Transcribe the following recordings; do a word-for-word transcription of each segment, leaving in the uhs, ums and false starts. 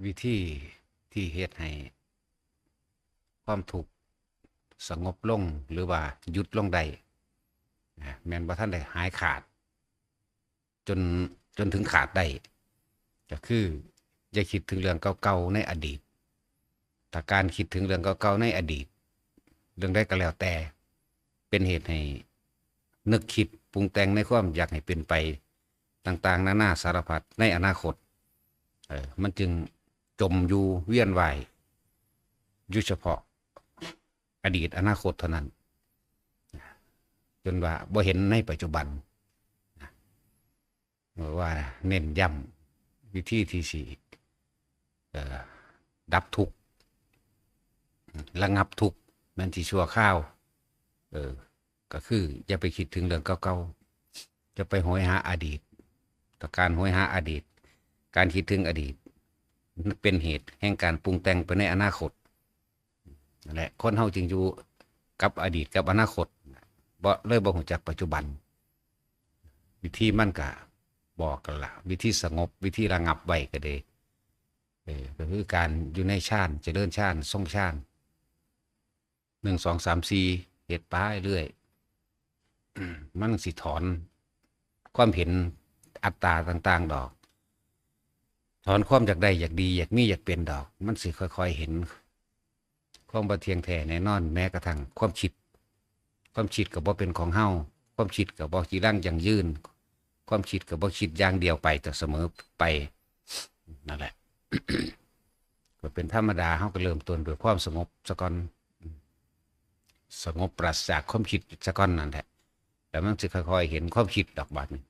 วิธีที่เฮ็ดให้ความทุกข์สงบลง หรือว่าหยุดลงได้นะ แม่นบ่ทันได้หายขาด จน จนถึงขาดได้ ก็คืออย่าคิดถึงเรื่องเก่าๆในอดีต ถ้าการคิดถึงเรื่องเก่าๆในอดีต เรื่องใดก็แล้วแต่ เป็นเหตุให้นึกคิดปรุงแต่งในความอยากให้เป็นไปต่างๆนานาสารพัดในอนาคต เออ มันจึงจมอยู่เวียนว่ายอยู่เฉพาะอดีตอนาคตเท่านั้น จนว่าบ่เห็นในปัจจุบัน ว่าเน้นย้ำวิธีที่สิ เอ่อ ดับทุกข์ ระงับทุกข์ แม่นสิชั่วคราว เออ ก็คืออย่าไปคิดถึงเรื่องเก่าๆ จะไปโหยหาอดีต แต่การโหยหาอดีต การคิดถึงอดีต มันเป็นเหตุแห่งการปรุงแต่งไปในอนาคต นั่นแหละ คนเฮาจึงอยู่กับอดีตกับอนาคต บ่ เลยบ่รู้จักปัจจุบัน วิธีมันก็บอกกันละ วิธีสงบ วิธีระงับไว้ก็ดี เออ ก็คือการอยู่ในฌาน เจริญฌาน ทรงฌาน หนึ่ง สอง สาม สี่ เฮ็ดไปเรื่อย มันสิถอนความเห็นอัตตาต่างๆดอก ถอนความอยากได้ อยากดี อยากมี อยากเป็นดอก มันสิค่อยๆเห็น ความบ่เที่ยงแท้แน่นอน แม้กระทั่งความคิด ความคิดก็บ่เป็นของเฮา ความคิดก็บ่จีรังยั่งยืน ความคิดก็บ่คิดอย่างเดียวไปแต่เสมอไป นั่นแหละ ก็เป็นธรรมดา เฮาก็เริ่มต้นด้วยความสงบซะก่อน สงบปราศจากความคิดซะก่อนนั่นแหละ แล้วมันสิค่อยๆเห็นความคิดดอกบัดนี้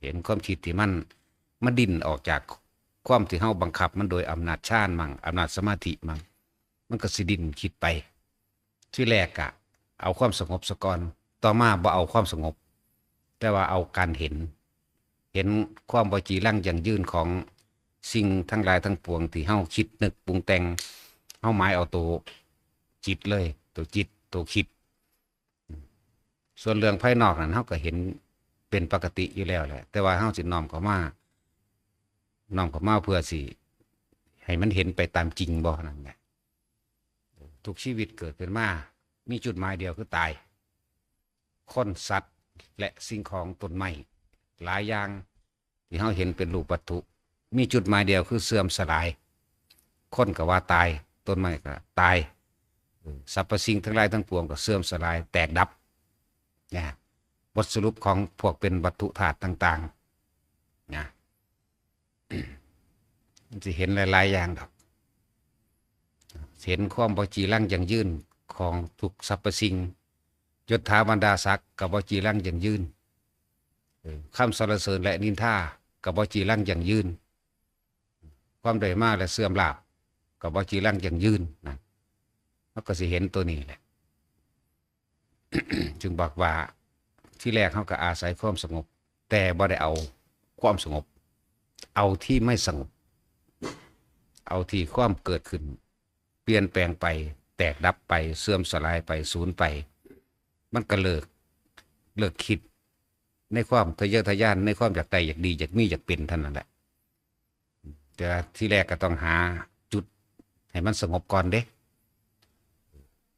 เห็นความคิดที่มัน มันดิ้นออกจากความที่เฮาบังคับมันโดยอำนาจฌานมั่ง อำนาจสมาธิมั่ง มันก็สิดิ้นคิดไป ทีแรกกะเอาความสงบซะก่อน ต่อมาบ่เอาความสงบ แต่ว่าเอาการเห็น เห็นความบ่จีรังยั่งยืนของสิ่งทั้งหลายทั้งปวงที่เฮาคิดนึกปรุงแต่ง เฮาหมายเอาตัวจิตเลย ตัวจิต ตัวคิด ส่วนเรื่องภายนอกนั้นเฮาก็เห็นเป็นปกติอยู่แล้วแหละ แต่ว่าเฮาสิน้อมเข้ามา น้อมเข้ามาเพื่อสิให้มันเห็นไปตามจริงบ่ นั่นแหละ ทุกชีวิตเกิดขึ้นมา มีจุดหมายเดียวคือตาย คน สัตว์ และสิ่งของ ต้นไม้ หลายอย่างที่เฮาเห็นเป็นรูปวัตถุ มีจุดหมายเดียวคือเสื่อมสลาย คนก็ว่าตาย ต้นไม้ก็ตาย เออ สรรพสิ่งทั้งหลายทั้งปวงก็เสื่อมสลาย แตกดับ นะ บทสรุปของพวกเป็นวัตถุธาตุต่างๆ นะ มันสิเห็นหลายๆอย่างดอก เห็นความบ่จีรังยั่งยืนของทุกสรรพสิ่ง ยศถาบรรดาศักดิ์ก็บ่จีรังยั่งยืน เออ คำสรรเสริญและนินทาก็บ่จีรังยั่งยืน ความได้มาและเสื่อมลาภก็บ่จีรังยั่งยืนนะ เฮาก็สิเห็นตัวนี้แหละ จึงบอกว่า ที่แรกเฮาก็อาศัยความสงบ แต่บ่ได้เอาความสงบ เอาที่ไม่สงบ เอาที่ความเกิดขึ้น เปลี่ยนแปลงไป แตกดับไป เสื่อมสลายไป สูญไป มันก็เลิก เลิกคิดในความทะเยอทะยาน ในความอยากได้ อยากดี อยากมี อยากเป็นเท่านั้นแหละ แต่ที่แรกก็ต้องหาจุดให้มันสงบก่อนเด้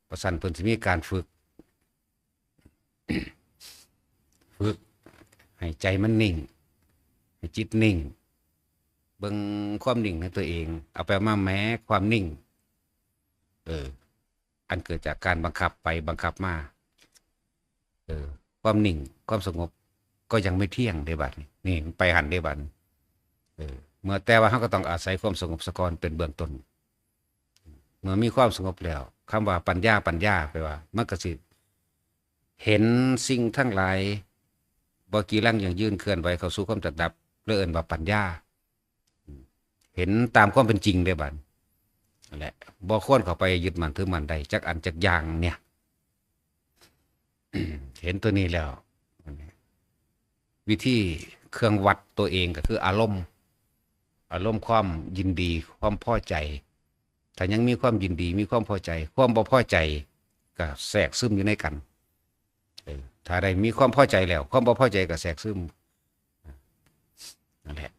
บ่ซั้นเพิ่นสิมีการฝึก ฝึกให้ใจมันนิ่ง ให้จิตนิ่ง เบิ่งความนิ่งในตัวเอง เอาไปมาแหมความนิ่ง เออ อันเกิดจากการบังคับไปบังคับมา เออ ความนิ่ง ความสงบ ก็ยังไม่เที่ยงเด้บัดนี้ นี่มันไปหั่นเด้บัดนี้ เออ เมื่อ แต่ว่าเฮาก็ต้องอาศัยความสงบซะก่อนเป็นเบื้องต้น เมื่อมีความสงบแล้ว คำว่าปัญญา ปัญญา แปลว่า มันก็สิเห็นสิ่งทั้งหลาย บ่จีรังยั่งยืน เคลื่อนไหวเข้าสู่ความแตกดับ เรียกเอิ้นว่าปัญญา เห็นตามความเป็นจริงเด้บัด นั่นแหละ บ่ควรเข้าไปยึดมั่นถือมั่นได้จักอันจักอย่างเนี่ย เห็นตัวนี้แล้ว วิธีเครื่องวัดตัวเองก็คืออารมณ์ อารมณ์ความยินดี ความพอใจ ถ้ายังมีความยินดี มีความพอใจ ความบ่พอใจก็แทรกซึมอยู่ในกัน เออ ถ้าได้มีความพอใจแล้ว ความบ่พอใจก็แทรกซึม นั่นแหละ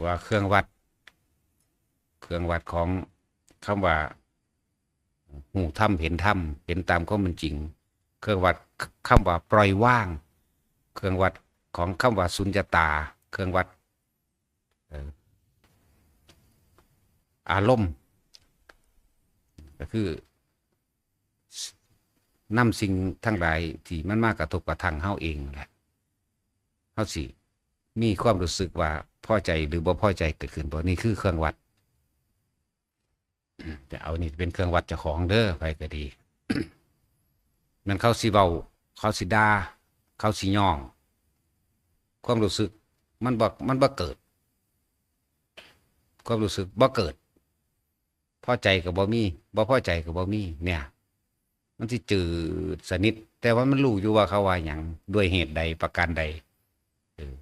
ว่าเครื่องวัด เครื่องวัดของคำว่าฮู้ธรรม เห็นธรรม เห็นตามความเป็นจริง เครื่องวัดคำว่าปล่อยวาง เครื่องวัดของคำว่าสุญญตา เครื่องวัด เอ่อ อารมณ์ ก็คือ นำสิ่งทั้งหลายที่มันมากระทบกระทั่งเฮาเองนั่นแหละ เฮาสิมีความรู้สึกว่าพอใจหรือบ่พอใจเกิดขึ้นบ่ นี่คือเครื่องวัด แต่เอานี่เป็นเครื่องวัดเจ้าของเด้อ ไผก็ดี แม่นเขาสิเว้า เขาสิด่า เขาสิย้อง ความรู้สึกมันบ่ มันบ่เกิด ความรู้สึกบ่เกิด พอใจก็บ่มี บ่พอใจก็บ่มี เนี่ย มันสิจืดสนิท แต่ว่ามันรู้อยู่ว่าเขาว่าหยัง ด้วยเหตุใด ประการใด เออ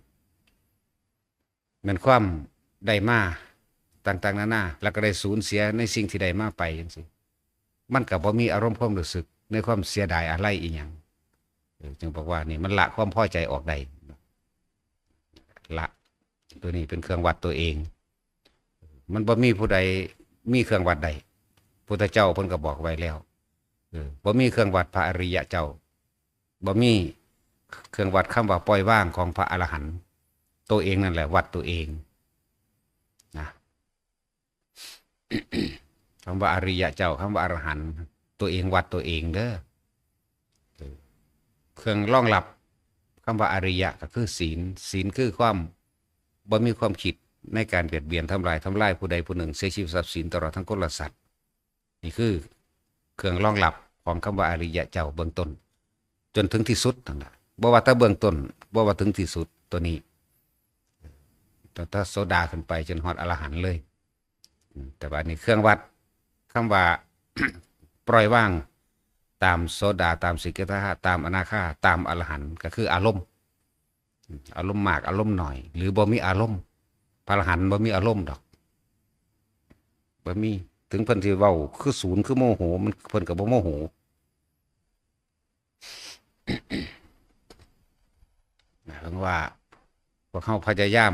แม่นความได้มาต่างๆ นานา แล้วก็ได้สูญเสียในสิ่งที่ได้มาไปจังซี้ มันก็บ่มีอารมณ์ความรู้สึกในความเสียดายอาลัยอีหยัง เออ จึงบอกว่านี่มันละความพอใจออกได้ ละ ตัวนี้เป็นเครื่องวัดตัวเอง มันบ่มีผู้ใดมีเครื่องวัดได้ พุทธเจ้าเพิ่นก็บอกไว้แล้ว เออ บ่มีเครื่องวัดพระอริยะเจ้า บ่มีเครื่องวัดคำว่าปล่อยวางของพระอรหันต์ ตัวเองนั่นแหละวัดตัวเอง นะ คำว่าอริยะเจ้า คำว่าอรหันต์ ตัวเองวัดตัวเองเด้อ เออ เครื่องรองรับคำว่าอริยะก็คือศีล ศีลคือความบ่มีความคิดในการเบียดเบียนทำลาย ทำลายผู้ใดผู้หนึ่ง เสียชีวิตทรัพย์สินตลอดทั้งคนและสัตว์ นี่คือเครื่องรองรับของคำว่าอริยะเจ้าเบื้องต้น จนถึงที่สุดนั่นแหละ บ่ว่าแต่เบื้องต้น บ่ว่าถึงที่สุด ตัวนี้ ตั้งแต่โสดาขึ้นไปจนฮอดอรหันต์เลย อืม แต่ว่านี่เครื่องวัดคำว่า ปล่อยวาง ตามโสดา ตามสกิทาคา ตามอนาคา ตามอรหันต์ ก็คืออารมณ์ อืม อารมณ์มาก อารมณ์น้อย หรือบ่มีอารมณ์ พระอรหันต์บ่มีอารมณ์ดอก บ่มี ถึงเพิ่นสิเว้าคือศูนย์ คือโมโห มัน เพิ่นก็บ่โมโห นะ เพิ่นว่า พวกเฮาพยายาม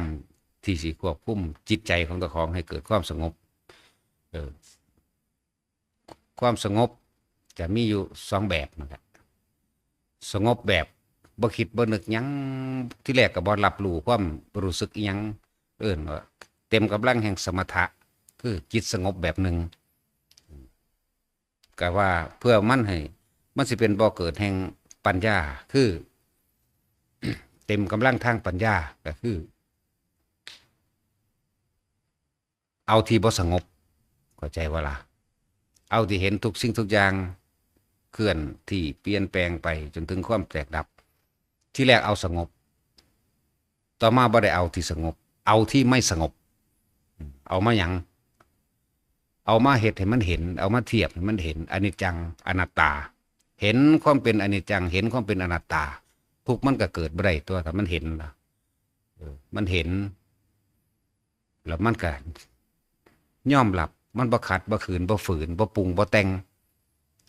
ที่สิควบคุมจิตใจของเจ้าของให้เกิดความสงบ เออ ความสงบจะมีอยู่สองแบบนั่นแหละ สงบแบบบ่คิดบ่นึกหยัง ที่แรกก็บ่รับรู้ความรู้สึกอิหยัง เอิ้นว่าเต็มกำลังแห่งสมถะ คือจิตสงบแบบหนึ่ง ก็ว่าเพื่อมันให้ มันสิเป็นบ่อเกิดแห่งปัญญา คือ เต็มกำลังทางปัญญา ก็คือ เอาที่บ่สงบ เข้าใจบ่ล่ะ เอาที่เห็นทุกสิ่งทุกอย่างเคลื่อนที่เปลี่ยนแปลงไปจนถึงความแตกดับ ที่แรกเอาสงบ ต่อมาบ่ได้เอาที่สงบ เอาที่ไม่สงบ เอามาหยัง เอามาเฮ็ดให้มันเห็น เอามาเทียบให้มันเห็น อนิจจัง อนัตตา เห็นความเป็นอนิจจัง เห็นความเป็นอนัตตา ทุกข์มันก็เกิดบ่ได้ตัว ถ้ามันเห็นล่ะ เออ มันเห็น แล้วมันก็ยอมรับ มันบ่ขัด บ่ขืน บ่ฝืน บ่ปรุง บ่แต่ง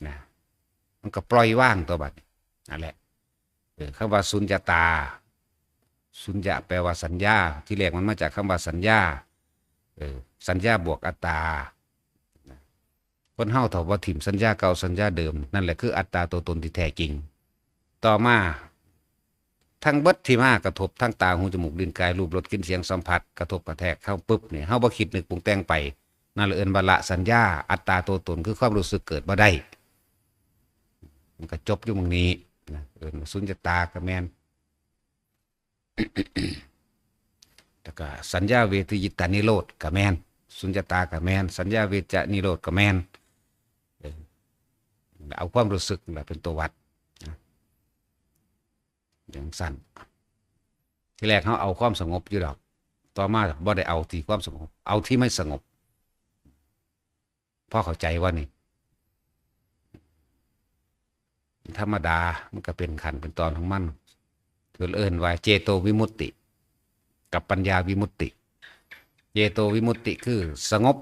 นะ มันก็ปล่อยวางตัวบัดนี้ นั่นแหละ เออ คำว่าสุญญตา สุญญะแปลว่าสัญญา ที่แรกมันมาจากคำว่าสัญญา เออ สัญญาบวกอัตตา คนเฮาถ้าบ่ถิ่มสัญญาเก่า สัญญาเดิม นั่นแหละคืออัตตาตัวตนที่แท้จริง ต่อมา ทั้งเบิดที่มากระทบทางตา หู จมูก ลิ้น กาย รูป รส กลิ่น เสียง สัมผัส กระทบกระแทกเฮาปุ๊บนี่ เฮาบ่คิดนึกปรุงแต่งไป นั่นแหละเอิ้นว่าละสัญญา อัตตาตัวตนคือความรู้สึกเกิดบ่ได้ มันก็จบอยู่หม่องนี้นะ เอิ้นว่าสุญญตาก็แม่น แล้วก็สัญญาเวทยิตานิโรธก็แม่น สุญญตาก็แม่น สัญญาเวทจะนิโรธก็แม่น เออ เอาความรู้สึกนั่นแหละเป็นตัววัดนะ จั่งซั้น ที่แรกเฮาเอาความสงบอยู่ดอก ต่อมาบ่ได้เอาที่ความสงบ เอาที่ไม่สงบ พอเข้าใจว่านี่ ธรรมดา มันก็เป็นขั้นเป็นตอนของมัน เพิ่นเอิ้นว่าเจโตวิมุตติ กับปัญญาวิมุตติ เจโตวิมุตติคือสงบ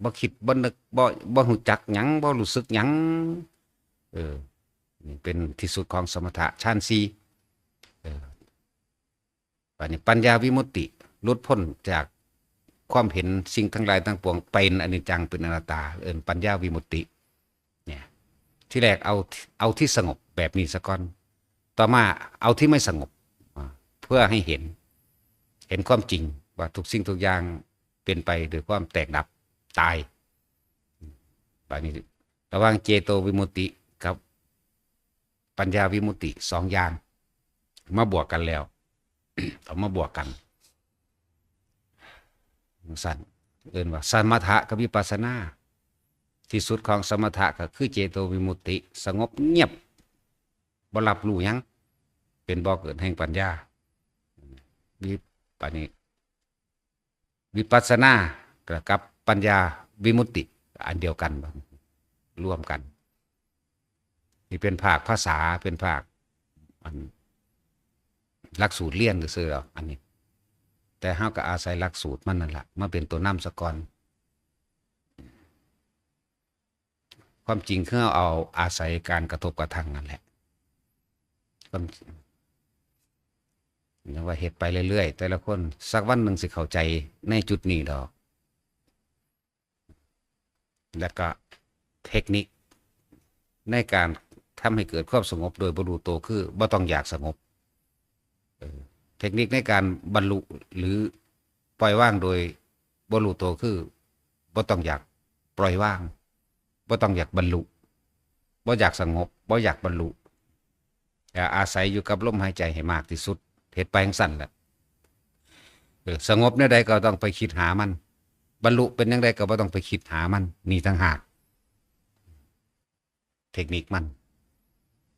บ่คิดบ่นึก บ่ บ่ฮู้จักหยัง บ่รู้สึกหยัง เออ นี่เป็นที่สุดของสมถะฌานสี่ เออ บัดนี้ปัญญาวิมุตติ หลุดพ้นจาก ความเห็นสิ่งทั้งหลายทั้งปวงเป็นอนิจจัง เป็นอนัตตา เอิ้นปัญญาวิมุตติ เนี่ย ที่แรกเอา เอาที่สงบแบบนี้ซะก่อน ต่อมาเอาที่ไม่สงบ อ่า เพื่อให้เห็น เห็นความจริงว่าทุกสิ่งทุกอย่างเป็นไปโดยความแตกดับ ตาย บาดนี้ ระหว่างเจโตวิมุตติกับปัญญาวิมุตติสองอย่าง มาบวกกันแล้ว เอามาบวกกัน จั่งซั้น เอิ้นว่าสมถะกับวิปัสสนา ที่สุดของสมถะก็คือเจโตวิมุตติ สงบเงียบ บ่รับรู้หยัง เป็นบ่อเกิดแห่งปัญญา วิ บาดนี้ วิปัสสนากับปัญญาวิมุตติ อันเดียวกัน รวมกัน นี่เป็นภาคภาษา เป็นภาค อัน หลักสูตรเรียนซื่อๆดอก อันนี้ แต่เฮาก็อาศัยหลักสูตรมันนั่นล่ะ มาเป็นตัวนำซะก่อน ความจริงคือเอาอาศัยการกระทบกระทั่งนั่นแหละ ความ ยังว่าเฮ็ดไปเรื่อยๆ แต่ละคนสักวันหนึ่งสิเข้าใจในจุดนี้ดอก แล้วก็เทคนิคในการทำให้เกิดความสงบโดยบ่รู้ตัวคือบ่ต้องอยากสงบ เออ เทคนิคในการบรรลุหรือปล่อยวางโดยบ่รู้ตัวคือบ่ต้องอยากปล่อยวาง บ่ต้องอยากบรรลุ บ่อยากสงบ บ่อยากบรรลุ แต่อาศัยอยู่กับลมหายใจให้มากที่สุด เฮ็ดไปจั่งซั้นแหละ เออ สงบแนวใดก็ต้องไปคิดหามัน บรรลุเป็นจั่งใดก็บ่ต้องไปคิดหามัน นี่ต่างหาก เทคนิคมัน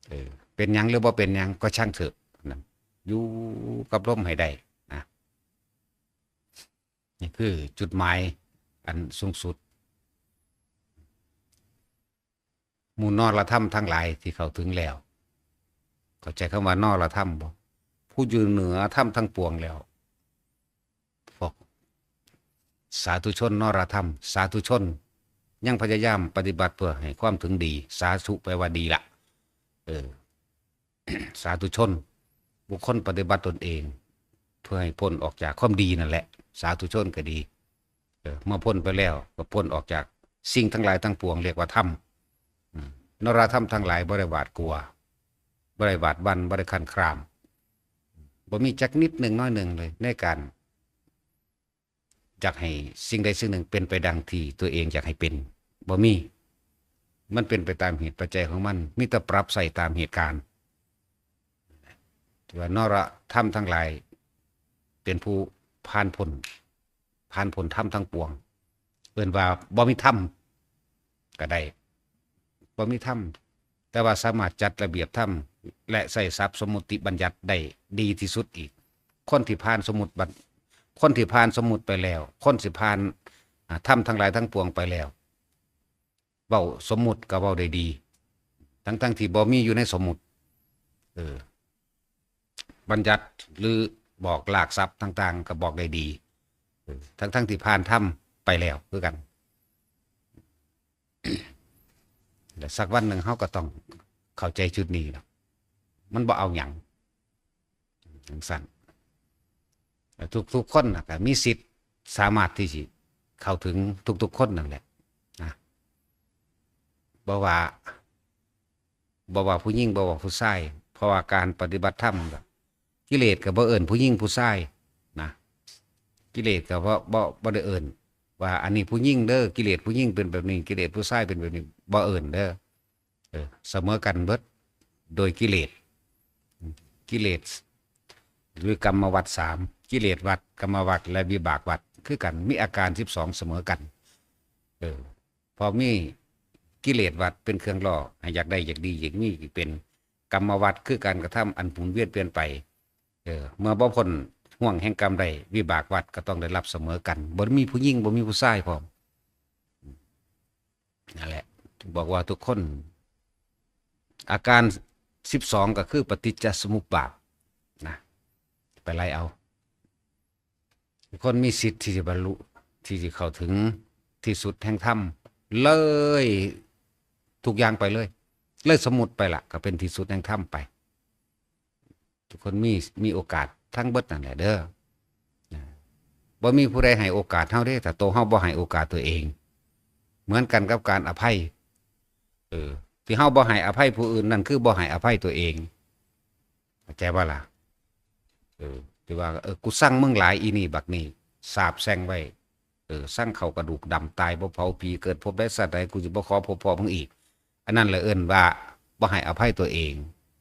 เออ เป็นหยังหรือบ่เป็นหยังก็ช่างเถอะ นั่น อยู่กับลมให้ได้นะ นี่คือจุดหมายอันสูงสุด หมู่นรธรรมทั้งหลายที่เข้าถึงแล้ว เข้าใจคำว่านรธรรมบ่ ผู้อยู่เหนือธรรมทั้งปวงแล้ว พวกสาธุชนนรธรรม สาธุชน ยังพยายามปฏิบัติเพื่อให้ความถึงดี สาธุแปลว่าดีละ เออ สาธุชน บุคคลปฏิบัติตนเอง เพื่อให้พ้นออกจากความดีนั่นแหละ สาธุชนก็ดี เออ เมื่อพ้นไปแล้วก็พ้นออกจากสิ่งทั้งหลายทั้งปวง เรียกว่าธรรม อืม นรธรรมทั้งหลายบ่ได้หวาดกลัว บ่ได้หวาดหวั่น บ่ได้คลานคลาม บ่มีจักนิดหนึ่งน้อยหนึ่งเลย ในการอยากให้สิ่งใดสิ่งหนึ่งเป็นไปดังที่ตัวเองอยากให้เป็น บ่มี มันเป็นไปตามเหตุปัจจัยของมัน มีแต่ปรับใส่ตามเหตุการณ์ ที่ว่านรธรรมทั้งหลาย เป็นผู้ผ่านพ้น ผ่านพ้นธรรมทั้งปวง เอิ้นว่าบ่มีธรรมก็ได้ บ่มีธรรม แต่ว่าสามารถจัดระเบียบธรรม และใช้ศัพท์สมมุติบัญญัติได้ดีที่สุดอีก คนที่ผ่านสมมุติบัญ คนที่ผ่านสมมุติไปแล้ว คนสิผ่าน อ่า ธรรมทั้งหลายทั้งปวงไปแล้ว เว้าสมมุติก็เว้าได้ดี ทั้งๆที่บ่มีอยู่ในสมมุติ เออ บัญญัติหรือบอกลากศัพท์ต่างๆ ก็บอกได้ดี เออ ทั้งๆที่ผ่านธรรมไปแล้วคือกัน และสักวันหนึ่งเฮาก็ต้องเข้าใจจุดนี้เนาะ มันบ่เอาหยัง จั่งซั้น ทุกๆคนน่ะก็มีสิทธิ์สามารถที่สิเข้าถึงทุกๆคนนั่นแหละนะ บ่ว่า บ่ว่าผู้หญิง บ่ว่าผู้ชาย เพราะว่าการปฏิบัติธรรมก็ กิเลสก็บ่เอิ้นผู้หญิงผู้ชายนะ กิเลสก็บ่ บ่ บ่ได้เอิ้นว่าอันนี้ผู้หญิงเด้อ กิเลสผู้หญิงเป็นแบบนี้ กิเลสผู้ชายเป็นแบบนี้ บ่เอิ้นเด้อ เออ เสมอกันเบิด โดยกิเลส กิเลส หรือกรรมวัฏสาม กิเลสวัฏ กรรมวัฏ และวิบากวัฏ คือกัน มีอาการสิบสองเสมอกัน เออ พอมีกิเลสวัฏเป็นเครื่องหล่อให้อยากได้ อยากดี อยากมี เป็นกรรมวัฏ คือการกระทำอันหมุนเวียนเปลี่ยนไป เออ เมื่อบ่พ้นห่วงแห่งกรรมได้ วิบากวัฏก็ต้องได้รับเสมอกัน บ่มีผู้หญิง บ่มีผู้ชายพร้อม นั่นแหละ บอกว่าทุกคน อาการสิบสองก็คือปฏิจจสมุปบาทนะ ไปไล่เอา ทุกคนมีสิทธิ์ที่จะบรรลุ ที่จะเข้าถึงที่สุดแห่งธรรม เลยทุกอย่างไปเลย เลยสมมุติไปละ ก็เป็นที่สุดแห่งธรรมไป ทุกคนมี มีโอกาสทั้งเบิดนั่นแหละเด้อ นะ บ่มีผู้ใดให้โอกาสเฮาเด้ ถ้าตัวเฮาบ่ให้โอกาสตัวเอง เหมือนกันกับการอภัย เออ ที่เฮาบ่ให้อภัยผู้อื่น นั่นคือบ่ให้อภัยตัวเอง เข้าใจบ่ล่ะ เออ ที่ว่า เออ กูซังมึงหลายอีนี่บักนี่ สาปแช่งไว้ เออ ซังเข้ากระดูกดำ ตายบ่เผาผี เกิดภพใดชาติใด กูสิบ่ขอพบพ้อมึงอีก อันนั้นแหละเอิ้นว่าบ่ให้อภัยตัวเอง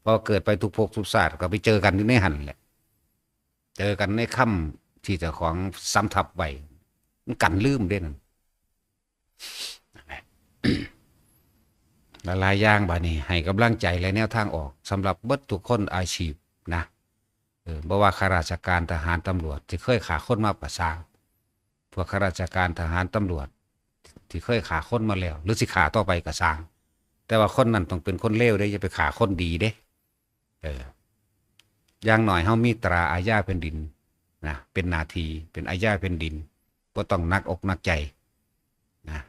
พอเกิดไปทุกภพทุกชาติก็ไปเจอกันอยู่ในหั่นแหละ เจอกันในคำที่เจ้าของสำทับไว้ มันกันลืมเด้นั่น หลายๆอย่างบาดนี้ ให้กำลังใจและแนวทางออกสำหรับเบิดทุกคนอาชีพนะ เออ บ่ว่าข้าราชการ ทหาร ตำรวจ ที่เคยฆ่าคนมาก็ซ่าง พวกข้าราชการ ทหาร ตำรวจ ที่เคยฆ่าคนมาแล้ว หรือสิฆ่าต่อไปก็ซ่าง แต่ว่าคนนั้นต้องเป็นคนเลวเด้ อย่าไปฆ่าคนดีเด้ เออ อย่างน้อยเฮามีตราอาญาแผ่นดินนะ เป็นหน้าที่ เป็นอาญาแผ่นดิน บ่ต้องหนักอกหนักใจนะ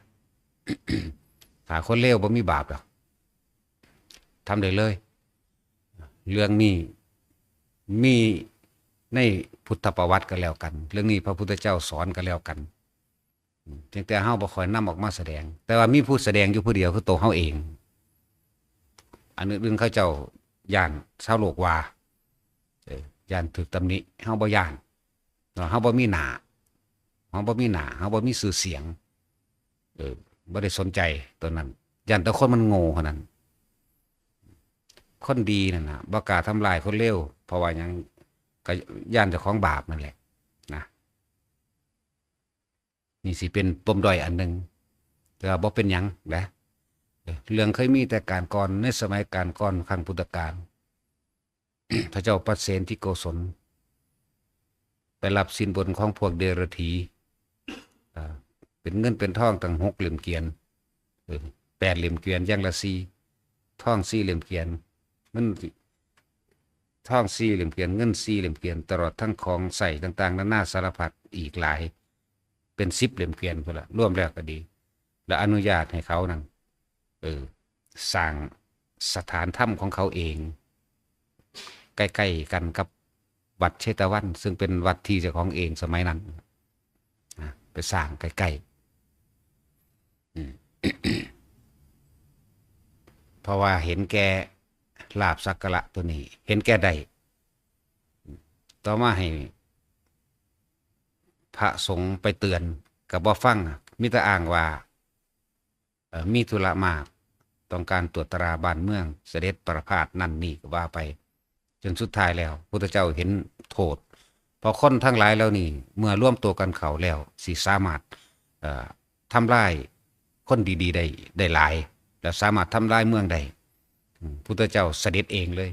ฆ่าคนเลวบ่มีบาปดอก ทำได้เลย เรื่องนี้มีในพุทธประวัติก็แล้วกัน เรื่องนี้พระพุทธเจ้าสอนก็แล้วกัน เพียงแต่เฮาบ่ค่อยนำออกมาแสดง แต่ว่ามีผู้แสดงอยู่ผู้เดียวคือตัวเฮาเอง อันอื่นๆเขาเจ้าย้านชาวโลกว่า เออ ย้านถูกตำหนิ เฮาบ่ย้าน เนาะ เฮาบ่มีหน้า เฮาบ่มีหน้า เฮาบ่มีชื่อเสียง เออ บ่ได้สนใจตัวนั้น ย้านแต่คนมันโง่เท่านั้น คนดีนั่นน่ะ บ่กล้าทำลายคนเลว เพราะว่าหยัง ก็ย้านเจ้าของบาปนั่นแหละ นะ นี่สิเป็นปมด้อยอันหนึ่ง แต่ว่าบ่เป็นหยังนะ เออ เรื่องเคยมีแต่กาลก่อน ในสมัยกาลก่อน ครั้งพุทธกาล พระเจ้าปเสนที่โกศล ไปรับสินบนของพวกเดรัจฉี อ่า เป็นเงินเป็นทองตั้งหกเหลี่ยมเกวียน เออ แปดเหลี่ยมเกวียนอย่างละสี่ ทองสี่เหลี่ยมเกวียน เงิน ทองสี่เหลี่ยมเกวียน เงินสี่เหลี่ยมเกวียน ตลอดทั้งของใช้ต่างๆ นานาสารพัดอีกหลาย เป็นสิบเหลี่ยมเกวียนพุ้นละ รวมแล้วก็ดี และอนุญาตให้เขานั่น เออ สร้างสถานธรรมของเขาเอง ใกล้ๆกันกับวัดเชตวัน ซึ่งเป็นวัดที่เจ้าของเองสมัยนั้น นะ ไปสร้างใกล้ๆ อืม เพราะว่าเห็นแก่ลาภสักการะตัวนี้ เห็นแก่ได้ ต่อมาให้พระสงฆ์ไปเตือนก็บ่ฟัง มีแต่อ้างว่า เอ่อ มีธุระมาก ต้องการตรวจตราบ้านเมือง เสด็จประพาสนั่นนี่ก็ว่าไป จนสุดท้ายแล้ว พุทธเจ้าเห็นโทษ เพราะคนทั้งหลายเหล่านี้ เมื่อรวมตัวกันเข้าแล้ว สิสามารถ เอ่อ ทำลายคนดีๆ ได้ ได้หลาย และสามารถทำลายเมืองได้ อืม พุทธเจ้าเสด็จเองเลย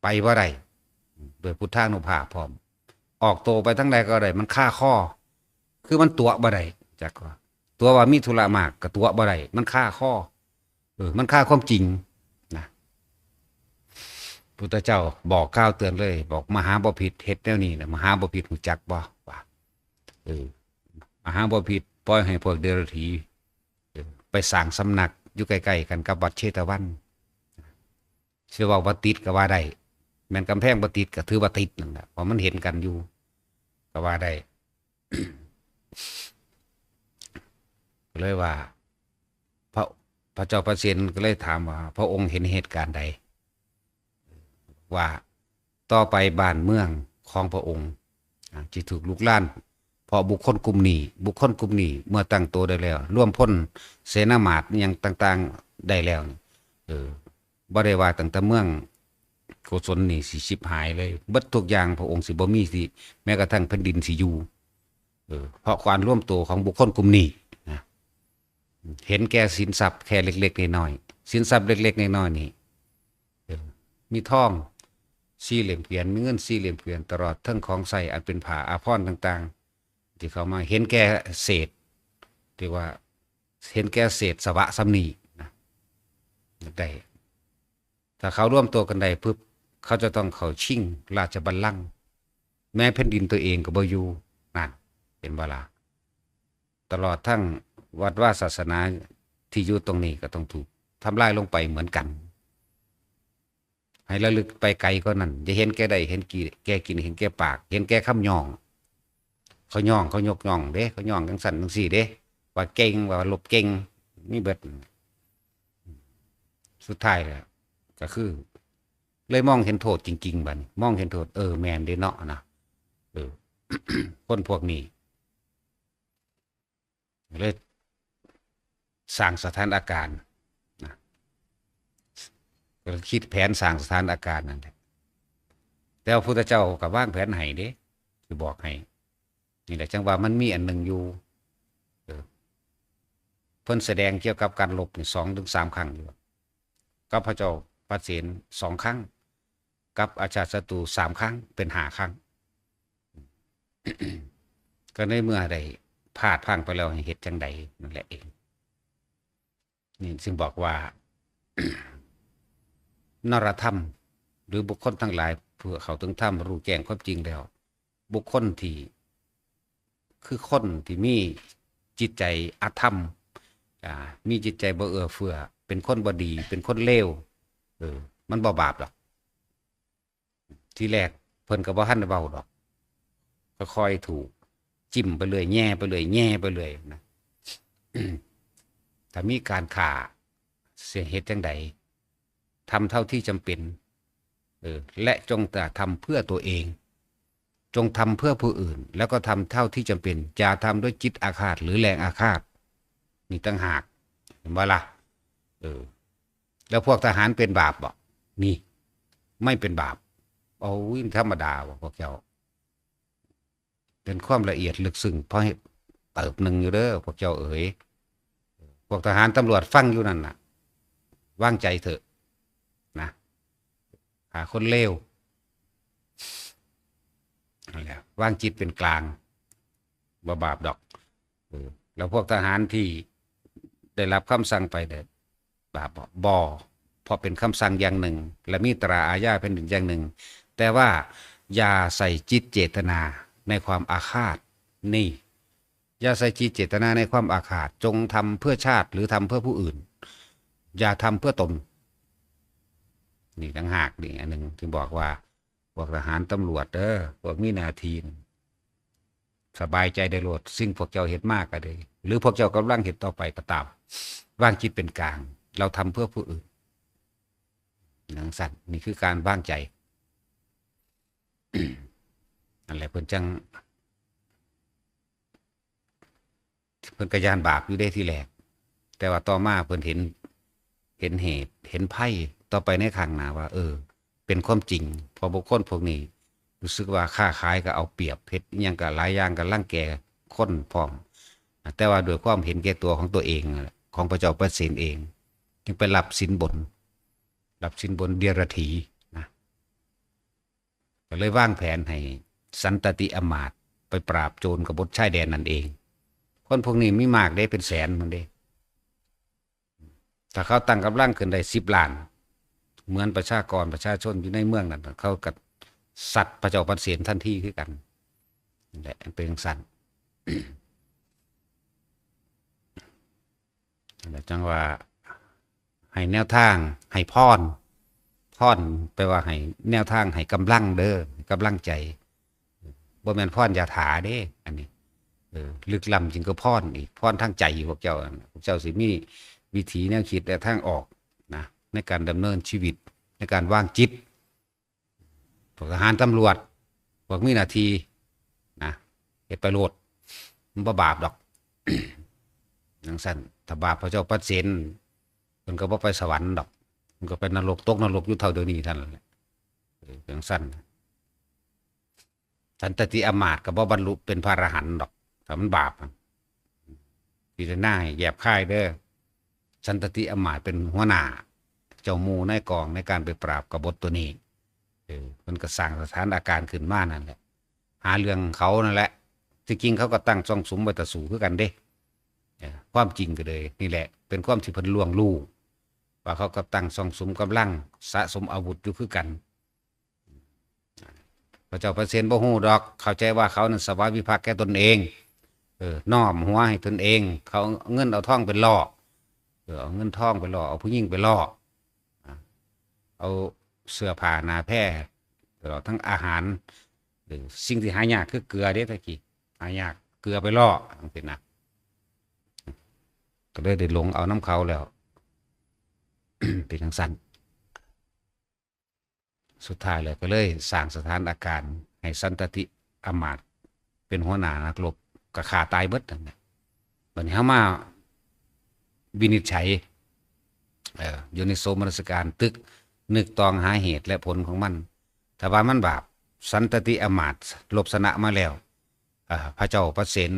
ไปบ่ได้ โดยพุทธานุภาพพร้อม ออกตัวไปทางใดก็ได้ มันคาคอ คือมันตั๋วบ่ได้ จักว่าตั๋วว่ามีธุระมากก็ตั๋วบ่ได้ มันคาคอ เออ มันคาความจริงนะ พุทธเจ้าบอกกล่าวเตือนเลย บอกมหาบพิตรเฮ็ดแนวนี้นะ มหาบพิตรรู้จักบ่ ว่า เออ มหาบพิตรปล่อยให้พวกเดรัจฉี เออ ไปสร้างสำนักอยู่ใกล้ๆกันกับวัดเชตวัน สิเว้าว่าติดก็ว่าได้ แม่นกำแพงบ่ติดก็ถือว่าติดนั่นแหละ เพราะมันเห็นกันอยู่ ก็ว่าได้ ก็เลยว่า พระ พระเจ้าปเสนก็เลยถามว่า พระองค์เห็นเหตุการณ์ใด ว่าต่อไปบ้านเมืองของพระองค์ อ่า สิถูกลุกลาน เพราะบุคคลกลุ่มนี้ บุคคลกลุ่มนี้เมื่อตั้งตัวได้แล้ว รวมพลเสนามาตย์อิหยังต่างๆได้แล้วนี่ เออ บ่ได้ว่าตั้งแต่เมืองโกศลนี่สิฉิบหายเลย เบิดทุกอย่างพระองค์สิบ่มีสิ แม้กระทั่งแผ่นดินสิอยู่ เออ เพราะการรวมตัวของบุคคลกลุ่มนี้นะ เห็นแก่สินทรัพย์แค่เล็กๆน้อยๆ สินทรัพย์เล็กๆน้อยๆนี่ เออ มีทองสี่เหลี่ยมเกวียน มีเงินสี่เหลี่ยมเกวียน ตลอดทั้งของใช้อันเป็นผ้าอาภรณ์ต่างๆ ที่เขามาเห็นแก่เศษ ที่ว่าเห็นแก่เศษสวะส่ำนี้นะ ได้ ถ้าเขารวมตัวกันได้ปุ๊บ เขาจะต้องเข้าชิงราชบัลลังก์ แม้แผ่นดินตัวเองก็บ่อยู่ นั่น เห็นบ่ล่ะ ตลอดทั้งวัดวาศาสนาที่อยู่ตรงนี้ก็ต้องถูกทำลายลงไปเหมือนกัน ให้ระลึกไปไกลกว่านั้น อย่าเห็นแก่ได้ เห็นแก่กิน เห็นแก่ปาก เห็นแก่คำย่อง เขาย่อง เขายกย่องเด้ เขาย่องจั่งซั้นจั่งซี้เด้ ว่าเก่ง ว่ารบเก่ง มีเบิด สุดท้ายแล้วก็คือ เลยมองเห็นโทษจริงๆ บัดนี้ มองเห็นโทษ เออ แม่นเด้เนาะนะ เออ คนพวกนี้ เลยสร้างสถานการณ์นะ ก็คิดแผนสร้างสถานการณ์นั่นแหละ แต่ว่าพุทธเจ้าก็วางแผนให้เด้ สิบอกให้ นี่แหละจั่งว่ามันมีอันหนึ่งอยู่ เออ เพิ่นแสดงเกี่ยวกับการรบนี่สองถึงสามครั้งอยู่ กับพระเจ้าปเสนสองครั้ง กับอาชาติศัตรูสามครั้ง เป็นห้าครั้ง ก็ในเมื่อได้พลาดพลั้งไปแล้ว ให้เฮ็ดจั่งใด นั่นแหละเอง นี่จึงบอกว่า นรธรรม หรือบุคคลทั้งหลาย เพื่อเข้าถึงธรรม รู้แจ้งความจริงแล้ว บุคคลที่ คือคนที่มีจิตใจอธรรม อ่า มีจิตใจบ่เอื้อเฟื้อ เป็นคนบ่ดี เป็นคนเลว เออ มันบ่บาปดอก ทีแรกเพิ่นก็บ่ทันได้เว้าดอก ค่อยๆ ถูก จิ้มไปเรื่อย แหย่ไปเรื่อย แหย่ไปเรื่อยนะ ถ้ามีการฆ่า สิเฮ็ดจั่งใด ทำเท่าที่จำเป็น เออ และจงแต่ทำเพื่อตัวเอง จงทำเพื่อผู้อื่น แล้วก็ทำเท่าที่จำเป็น อย่าทำด้วยจิตอาฆาตหรือแรงอาฆาต นี่ต่างหาก เห็นบ่ล่ะ เออ แล้วพวกทหารเป็นบาปบ่ นี่ ไม่เป็นบาป โอ้ย ธรรมดาบ่ พวกเจ้า เป็นความละเอียดลึกซึ้ง พอให้เติบหนึ่งอยู่เด้อ พวกเจ้าเอ๋ย พวกทหารตำรวจฟังอยู่นั่นน่ะ วางใจเถอะนะ หาคนเลว นั่นแหละ วางจิตเป็นกลาง บ่บาปดอก เออ แล้วพวกทหารที่ได้รับคำสั่งไปเนี่ย บาปบ่ บ่ เพราะเป็นคำสั่งอย่างหนึ่ง และมีตราอาญาแผ่นดินอย่างหนึ่ง แต่ว่าอย่าใส่จิตเจตนาในความอาฆาต นี่ อย่าใส่จิตเจตนาในความอาฆาต จงทำเพื่อชาติหรือทำเพื่อผู้อื่น อย่าทำเพื่อตน นี่ต่างหากนี่อันหนึ่งที่บอกว่า พวกทหารตำรวจเด้อ พวกมีหน้าที่นี่ สบายใจได้โลด สิ่งพวกเจ้าเฮ็ดมาก็ดี หรือพวกเจ้ากำลังเฮ็ดต่อไปก็ตาม วางจิตเป็นกลาง เราทำเพื่อผู้อื่น จั่งซั้น นี่คือการวางใจ นั่นแหละ เพิ่นจั่ง เพิ่นก็ย้านบาปอยู่เด้ทีแรก แต่ว่าต่อมาเพิ่นเห็น เห็นเหตุ เห็นภัยต่อไปในข้างหน้าว่า เออ เป็นความจริง เพราะบุคคลพวกนี้รู้สึกว่าค้าขายก็เอาเปรียบ เฮ็ดอิหยังก็หลายอย่างก็รังแกคนพร้อม แต่ว่าด้วยความเห็นแก่ตัวของตัวเองนั่นแหละ ของพระเจ้าปเสนเอง จึงไปรับสินบน รับสินบนเดียรถีนะ ก็เลยวางแผนให้สันตติอำมาตย์ไปปราบโจรกบฏชายแดนนั่นเอง คนพวกนี้มีมากเด้ เป็นแสนพุ้นเด้ ถ้าเขาตั้งกำลังขึ้นได้สิบล้าน เหมือนประชากรประชาชนอยู่ในเมืองนั้น เขาก็ซัดพระเจ้าปเสนทันทีคือกัน นั่นแหละ เป็นจั่งซั้น นั่นแหละจั่งว่า ให้แนวทาง ให้พร พรแปลว่าให้แนวทาง ให้กำลังเด้อ ให้กำลังใจ บ่แม่นพรยาถาเด้ อันนี้ เออ ลึกล้ำยิ่งกว่าพรอีก พรทางใจพวกเจ้า พวกเจ้าสิมีวิธีแนวคิดและทางออกนะ ในการดำเนินชีวิต ในการวางจิต พวกทหารตำรวจ พวกมีหน้าที่นะ เฮ็ดไปโลด มันบ่บาปดอก จั่งซั้น ถ้าบาปพระเจ้าปเสน เพิ่นก็บ่ไปสวรรค์ดอก เพิ่นก็ไปนรก ตกนรกอยู่เท่าเดี๋ยวนี้เท่านั้นแหละ เออ จั่งซั้น สันตติอำมาตย์ก็บ่บรรลุเป็นพระอรหันต์ดอก ถ้ามันบาปอะ พิจารณาให้แยบคายเด้อ สันตติอำมาตย์เป็นหัวหน้า เจ้าหมู่นายกองในการไปปราบกบฏตัวนี้ เออ มันก็สร้างสถานการณ์ขึ้นมานั่นแหละ หาเรื่องเขานั่นแหละ ที่จริงเขาก็ตั้งซ่องสุมไว้ตะสู้คือกันเด้ เออ ความจริงก็เลย นี่แหละ เป็นความที่เพิ่นล่วงรู้ ว่าเขาก็ตั้งซ่องสุมกำลัง สะสมอาวุธอยู่คือกัน พระเจ้าปเสนบ่ฮู้ดอก เข้าใจว่าเขานั้นสวามิภักดิ์แก่ตนเอง เออ น้อมหัวให้ตนเอง เขาเอาเงินเอาทองไปหล่อ เออ เอาเงินทองไปหล่อ เอาผู้หญิงไปหล่อ อ่ะ เอาเสื้อผ้าหนาแพร่ ตลอดทั้งอาหาร เออ สิ่งที่หายากคือเกลือเด้ตะกี้ หายาก เกลือไปล่อจังซี้นะ ก็เลยได้หลงเอานำเขาแล้ว เป็นจั่งซั้น สุดท้ายแล้วก็เลยสร้างสถานการณ์ให้สันตติอำมาตย์เป็นหัวหน้านักรบ ก็ฆ่าตายเบิดนั่นแหละ บัดนี้เฮามาวินิจฉัย เอ่อ โยนิโสมนสิการ ตึกนึกตองหาเหตุและผลของมัน ถ้าว่ามันบาป สันตติอำมาตย์รบชนะมาแล้ว อ่า พระเจ้าพระเสน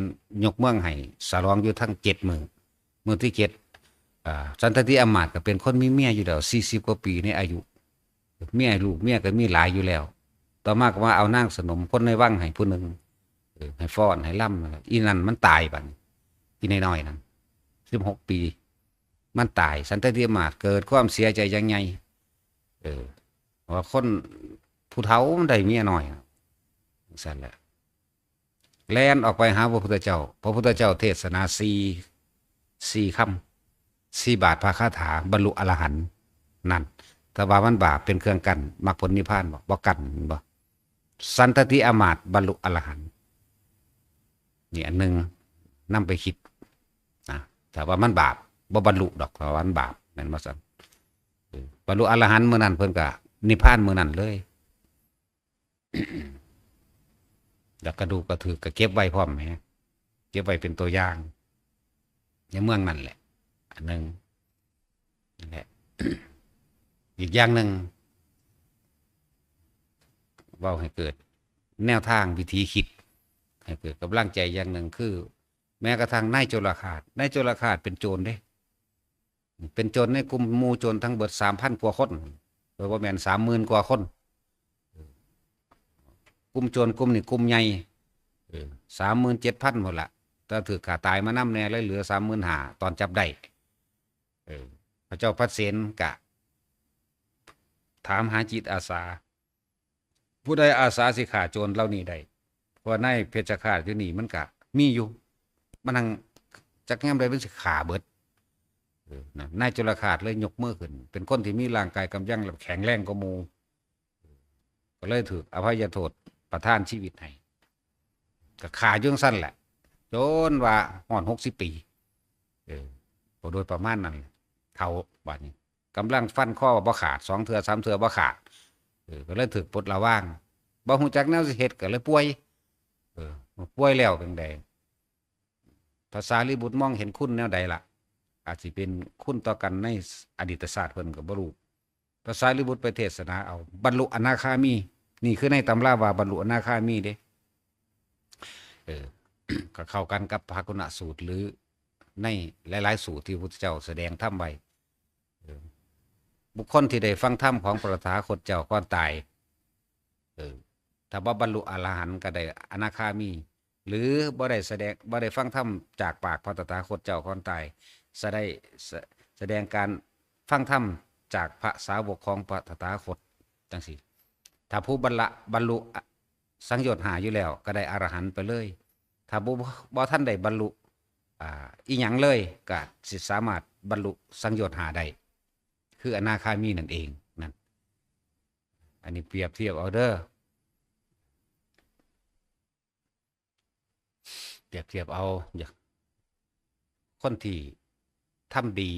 ยกเมืองให้ ฉลองอยู่ทั้งเจ็ดมื้อ มื้อที่เจ็ด อ่า สันตติอำมาตย์ก็เป็นคนมีเมียอยู่แล้ว สี่สิบกว่าปีในอายุ เมียลูกเมียก็มีหลายอยู่แล้ว ต่อมาก็มาเอานางสนมคนในวังให้ผู้หนึ่ง เออ ให้ฟ้อนให้รำ อีนั่นมันตายบัดนี้ อีน้อยๆนั่น สิบหกปี มันตาย สันตติอำมาตย์เกิดความเสียใจอย่างใหญ่ เออ ว่าคนผู้เฒ่ามันได้เมียน้อย จั่งซั้นแหละ แล่นออกไปหาพระพุทธเจ้า พระพุทธเจ้าเทศนาสี่ สี่คำ สี่บาทพระคาถา บรรลุอรหันต์ นั่น ถ้าว่ามันบาปเป็นเครื่องกั้นมรรคผลนิพพานบ่ บ่กั้นบ่ สันตติอำมาตย์บรรลุอรหันต์ นี่อันหนึ่งนำไปคิดนะ ถ้าว่ามันบาป บ่บรรลุดอก ถ้าว่ามันบาป แม่นบ่ซั่น เออ บรรลุอรหันต์มื้อนั้นเพิ่นก็นิพพานมื้อนั้นเลย แล้วกระดูกกระถือกก็เก็บไว้พร้อมแหม เก็บไว้เป็นตัวอย่าง ในเมืองนั่นแหละ อันหนึ่ง นั่นแหละ อีกอย่างหนึ่ง เว้าให้เกิดแนวทางวิธีคิด ให้เกิดกำลังใจอย่างหนึ่งคือ แม้กระทั่งนายโจรฆาต นายโจรฆาตเป็นโจรเด้ เป็นโจรในกลุ่มหมู่โจรทั้งเบิดสามพันกว่าคน เออ บ่แม่น สามหมื่นกว่าคน กลุ่มโจรกลุ่มนี้กลุ่มใหญ่ เออ สามหมื่นเจ็ดพัน หมดละ แต่ถืกฆ่าตายมานำแน่ เลยเหลือ สามหมื่นห้า ตอนจับได้ เออ พระเจ้าพระเสนกะ ถามหาจิตอาสา ผู้ใดอาสาสิฆ่าโจรเหล่านี้ได้ เพราะว่านายเพชฌฆาตอยู่นี่มันกะมีอยู่ มันหังจักยามใดมันสิฆ่าเบิด เออ นะ นายโจรฆาตเลยยกมือขึ้น เป็นคนที่มีร่างกายกำยำและแข็งแรงกว่าหมู่ ก็เลยถืกอภัยโทษประทานชีวิตให้ ก็ฆ่าอยู่จั่งซั้นแหละ จนว่าฮอดหกสิบปี เออ ก็โดยประมาณนั้นแหละ เฒ่าบัดนี้ กำลังฟันคอบ่ขาด สองเทื่อสามเทื่อบ่ขาด เออ ก็เลยถืกปลดระวาง บ่ฮู้จักแนวสิเฮ็ด ก็เลยป่วย เออ ป่วยแล้วเป็นได พระสารีบุตรมองเห็นคุณแนวใดล่ะ อาจสิเป็นคุณต่อกันในอดีตชาติเพิ่นก็บ่รู้ พระสารีบุตรไปเทศนาเอา บรรลุอนาคามี นี่คือในตำราว่าบรรลุอนาคามีเด้ เออ ก็เข้ากันกับพระกุณสูตร หรือในหลายๆสูตรที่พระพุทธเจ้าแสดงธรรมไว้ เออ บุคคลที่ได้ฟังธรรมของพระตถาคตเจ้าก่อนตาย เออ ถ้าบ่บรรลุอรหันต์ก็ได้อนาคามี หรือบ่ได้แสดง บ่ได้ฟังธรรมจากปากพระตถาคตเจ้าก่อนตาย แสดง แส- แสดงการฟังธรรมจากพระสาวกของพระตถาคตจั่งซี้ ถ้าผู้บรรละ- บรรลุสังโยชน์ห้าอยู่แล้ว ก็ได้อรหันต์ไปเลย ถ้าบ่- บ่ทันได้บรรลุ อ่า อีหยังเลย ก็สิสามารถบรรลุสังโยชน์ห้าได้ คืออนาคามีนั่นเอง นั่น อันนี้เปรียบเทียบเอาเด้อ เปรียบเทียบเอา อยาก คนที่ทำดี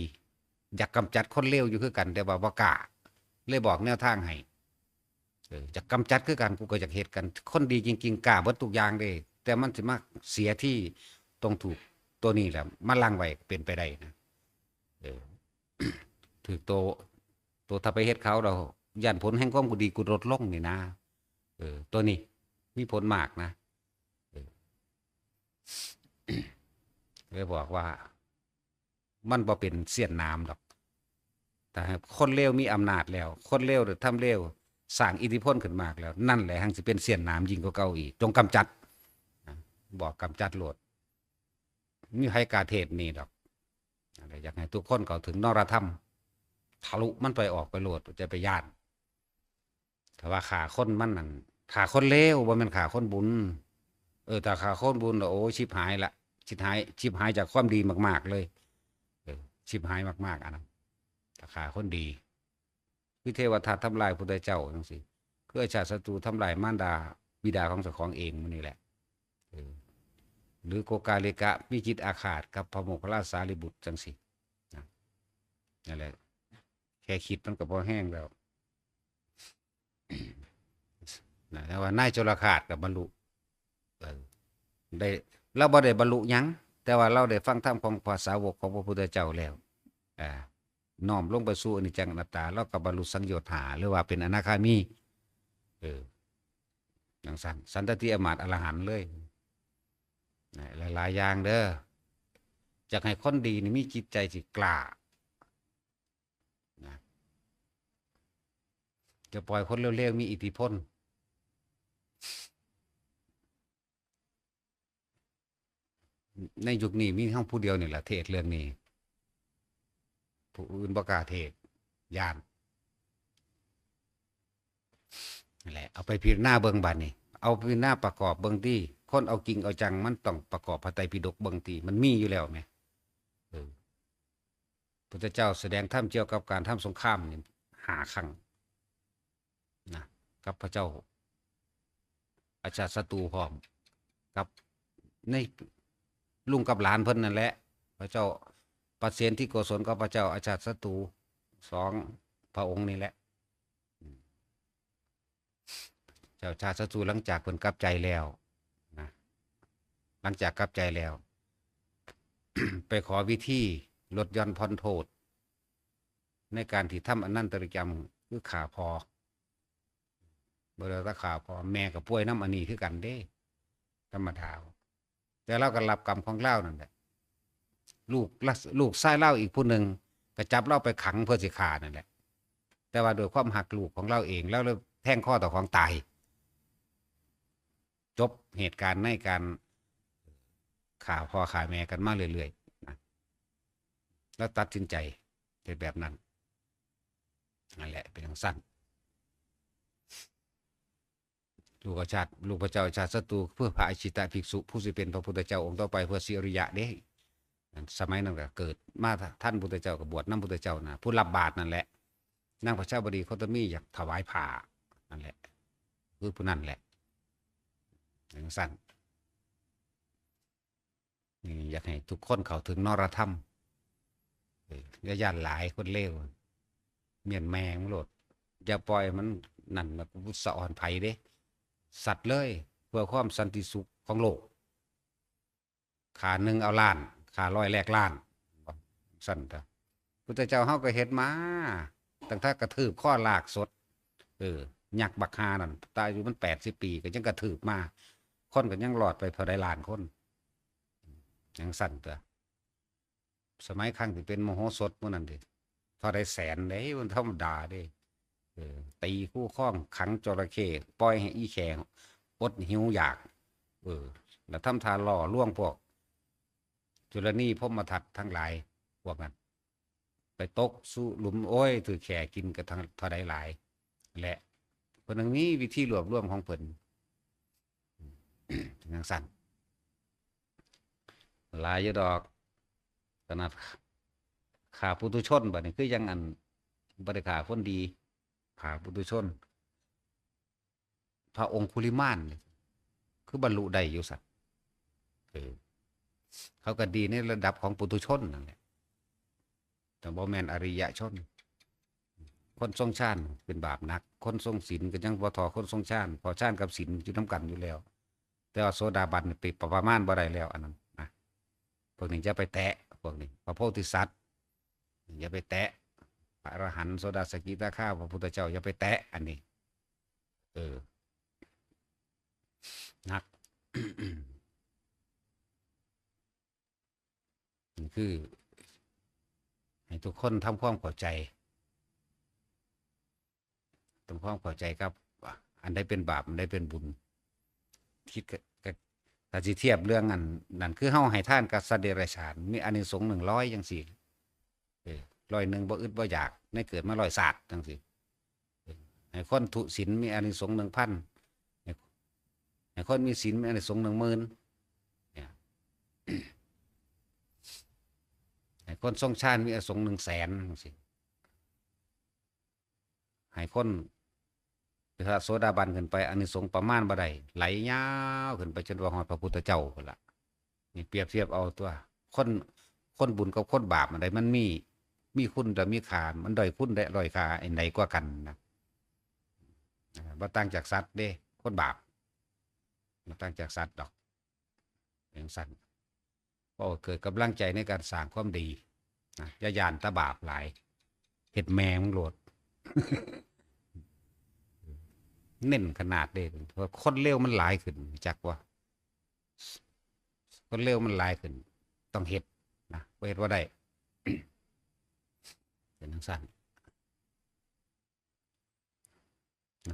อยากกำจัดคนเลวอยู่คือกัน แต่ว่าบ่กล้า เลยบอกแนวทางให้ เออ อยากกำจัดคือกัน กูก็อยากเฮ็ดกัน คนดีจริงๆ กล้าเบิดทุกอย่างเด้ แต่มันสิมาเสียที่ตรงถูกตัวนี้แหละ มาลังไว้เป็นไปได้นะ เออ ถืกโต โตถ้าไปเฮ็ดเขา เราย่านผลแห่งความดีกูลดลงนี่นะ เออ ตัวนี้มีผลมากนะ เออ เลยบอกว่า มันบ่เป็นเสี้ยนหนามดอก แต่คนเลวมีอำนาจแล้ว คนเลวหรือทำเลว สร้างอิทธิพลขึ้นมากแล้ว นั่นแหละหังสิเป็นเสี้ยนหนามยิ่งกว่าเก่าอีก จงกำจัด นะ บอกกำจัดโลด มีใครกล้าเทศนี่ดอก นั่นแหละ อยากให้ทุกคนเข้าถึงนรธรรม ทะลุมันไปออกไปโลด จะไปย่าน ถ้าว่าฆ่าคนมันนั่น ฆ่าคนเลว บ่แม่นฆ่าคนบุญ เออ ถ้าฆ่าคนบุญแล้ว โอ้ย ชิบหายละ ชิบหาย ชิบหายจากความดีมากๆเลย เออ ชิบหายมากๆ อันนั้น ถ้าฆ่าคนดี คือเทวทัตทำลายพุทธเจ้าจั่งซี้ คืออาชาติศัตรูทำลายมารดาบิดาของเจ้าของเองมันนี่แหละ เออ หรือโกกาลิกะมีจิตอาฆาตกับพระโมคคัลลาสารีบุตรจังสินะ นั่นแหละ แค่คิดมันก็พอแห้งแล้วนะ แต่ว่านายจุลคาสกับบรรลุ เออ ได้ เราบ่ได้บรรลุหยัง แต่ว่าเราได้ฟังธรรมของพระสาวกของพระพุทธเจ้าแล้ว อ่า น้อมลงไปสู่อนิจจังอนัตตา เราก็บรรลุสังโยชน์ห้า หรือว่าเป็นอนาคามี เออ จังซั่น สันตติอมาตย์อรหันต์เลยนะ หลายๆ อย่างเด้อ อยากให้คนดีนี่มีจิตใจที่กล้านะ จะปล่อยคนเลวๆ มีอิทธิพล ในยุคนี้มีเฮาผู้เดียวนี่แหละเทศน์เรื่องนี้ ผู้อื่นบ่กล้าเทศน์ ย้าน นั่นแหละ เอาไปพิจารณาเบิ่งบัดนี้ เอาพิจารณาประกอบเบิ่งติ คนเอาจริงเอาจังมันต้องประกอบพระไตรปิฎกเบิ่งติ มันมีอยู่แล้วแหม เออ พุทธเจ้าแสดงธรรมเกี่ยวกับการทำสงครามนี่ห้าครั้งนะ กับพระเจ้าอาชาติศัตรูพร้อม กับในลุงกับหลานเพิ่นนั่นแหละ พระเจ้าปเสนทิโกศลกับพระเจ้าอาชาติศัตรู สองพระองค์นี่แหละ เจ้าชาติศัตรูหลังจากเพิ่นกลับใจแล้วนะ หลังจากกลับใจแล้ว ไปขอวิธีลดหย่อนผ่อนโทษ ในการที่ทำอนันตริยกรรมคือฆ่าพ่อ บ่ได้แต่ฆ่าพ่อ แม่ก็ป่วยนำอันนี้คือกันเด้ ธรรมดา แต่ลาวก็รับกรรมของลาวนั่นแหละ ลูกละ ลูกชายลาวอีกผู้หนึ่งก็จับลาวไปขังเพื่อสิฆ่านั่นแหละ แต่ว่าด้วยความฮักลูกของลาวเอง ลาวเลยแทงคอเจ้าของตาย จบเหตุการณ์ในการฆ่าพ่อฆ่าแม่กันมาเรื่อยๆนะ แล้วตัดสินใจเฮ็ดแบบนั้น นั่นแหละ เป็นจั่งซั้น ลูกอาชาติ ลูกพระเจ้าอาชาติศัตรู เพื่อพระอาชิตะภิกษุ ผู้สิเป็นพระพุทธเจ้าองค์ต่อไป เพื่อสิริยะเด้ สมัยนั้นก็เกิดมาทันพุทธเจ้า ก็บวชนำพุทธเจ้านะ ผู้รับบาตรนั่นแหละ นางประชาบดีโคตมีอยากถวายผ้านั่นแหละ คือผู้นั้นแหละ จั่งซั้น นี่อยากให้ทุกคนเข้าถึงนรธรรม เออ อย่าย้านหลายคนเลว เมียนแมงโลด อย่าปล่อยมันนั่นนะ กูสะออนไผเด้ สัตว์เลย เพื่อความสันติสุขของโลก ฆ่าหนึ่งเอาล้าน ฆ่าร้อยแลกล้าน ซั่นเถาะ พุทธเจ้าเฮาก็เฮ็ดมา ตั้งแต่กระทืบคอลากสด เออ ยักษ์บักฮานั่น ตายอายุมันแปดสิบปี ก็ยังกระทืบมา คนก็ยังรอดไปเท่าใดล้านคน จั่งซั้นเถาะ สมัยครั้งที่เป็นมโหสถมื้อนั้นเด้ เท่าใดแสนเด้ มันธรรมดาเด้ เออ ตีคู่ครอง ขังจระเข้ ปล่อยให้อีแข้งอดหิวอยาก เออ แล้วทำท่าล่อลวงพวกจุลนีพรหมทัตทั้งหลาย พวกนั้น ไปตกสู่หลุม โอ้ย ถืกแข้กินกันทั้งเท่าใดหลาย และเพิ่นยังมีวิธีรวบรวมของเพิ่น จั่งซั้น หลายอยู่ดอก ขนาดฆ่าปุถุชนบัดนี้ คือยังอันบ่ได้ฆ่าคนดี ฆ่าปุถุชน พระองคุลิมานนี่ คือบรรลุได้อยู่ซั่น เออ เขาก็ดีในระดับของปุถุชนนั่นแหละ แต่บ่แม่นอริยชน คนทรงฌานเป็นบาปหนัก คนทรงศีลก็ยังบ่เท่าคนทรงฌาน เพราะฌานกับศีลอยู่นำกันอยู่แล้ว แต่ว่าโสดาบันนี่ไปประมาณบ่ได้แล้วอันนั้นนะ พวกนี้อย่าไปแตะ พวกนี้ พระโพธิสัตว์ อย่าไปแตะ พระอรหันต์ โสดา สกิทาคา พระพุทธเจ้า อย่าไปแตะ อันนี้ เออ หนัก นี่คือ ให้ทุกคนทำความเข้าใจ ทำความเข้าใจกับ อันใดเป็นบาป อันใดเป็นบุญ คิดกะ กะ ถ้าสิเทียบเรื่องอัน นั่นคือเฮาให้ทานกับสัตว์เดรัจฉาน มีอานิสงส์หนึ่งร้อยจั่งซี้ เออ ร้อยหนึ่งบ่อึดบ่อยาก ในเกิดมาร้อยชาติจั่งซี้ เออ ให้คนทุศีลมีอานิสงส์หนึ่งพัน ให้ ให้คนมีศีลมีอานิสงส์หนึ่งหมื่น เนี่ย ให้คนทรงฌานมีอานิสงส์หนึ่งแสนจั่งซี้ ให้คนพระโสดาบันขึ้นไป อานิสงส์ประมาณบ่ได้ ไหลยาวขึ้นไปจนว่าฮอดพระพุทธเจ้าพุ้นล่ะ นี่เปรียบเทียบเอาตัว คน คนบุญกับคนบาปอันใดมันมี มีคุณและมีค่า มันด้อยคุณและด้อยค่าอันใดกว่ากันนะ อ่า บ่ต่างจากสัตว์เด้ คนบาป บ่ต่างจากสัตว์ดอก จั่งซั้น ก็เกิดกำลังใจในการสร้างความดีนะ อย่าย้านแต่บาปหลาย เฮ็ดแม่มึงโลด เน้นขนาดเด้ เพราะคนเลวมันหลายขึ้น จักว่า คนเลวมันหลายขึ้น ต้องเฮ็ดนะ บ่เฮ็ดบ่ได้ เป็นจั่งซั้น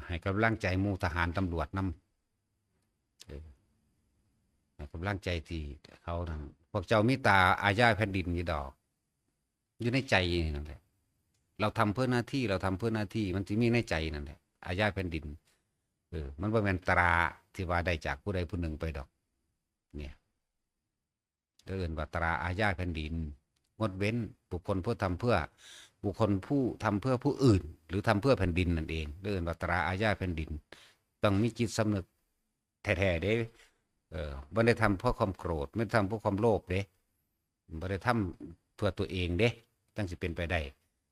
ให้กำลังใจหมู่ทหารตำรวจนำ เออ ให้กำลังใจที่เขานั่น พวกเจ้ามีตาอาญาแผ่นดินอยู่ดอก อยู่ในใจนั่นแหละ เราทำเพื่อหน้าที่ เราทำเพื่อหน้าที่ มันสิมีในใจนั่นแหละ อาญาแผ่นดิน เออ มันบ่แม่นตราที่ว่าได้จากผู้ใดผู้หนึ่งไปดอก เนี่ย เอิ้นว่าตราอาญาแผ่นดิน งดเว้นบุคคลผู้ทำเพื่อ บุคคลผู้ทำเพื่อผู้อื่น หรือทำเพื่อแผ่นดินนั่นเอง เอิ้นว่าตราอาญาแผ่นดิน ต้องมีจิตสำนึกแท้ๆเด้ เออ บ่ได้ทำเพราะความโกรธ ไม่ได้ทำเพราะความโลภเด้ บ่ได้ทำเพื่อตัวเองเด้ จั่งสิเป็นไปได้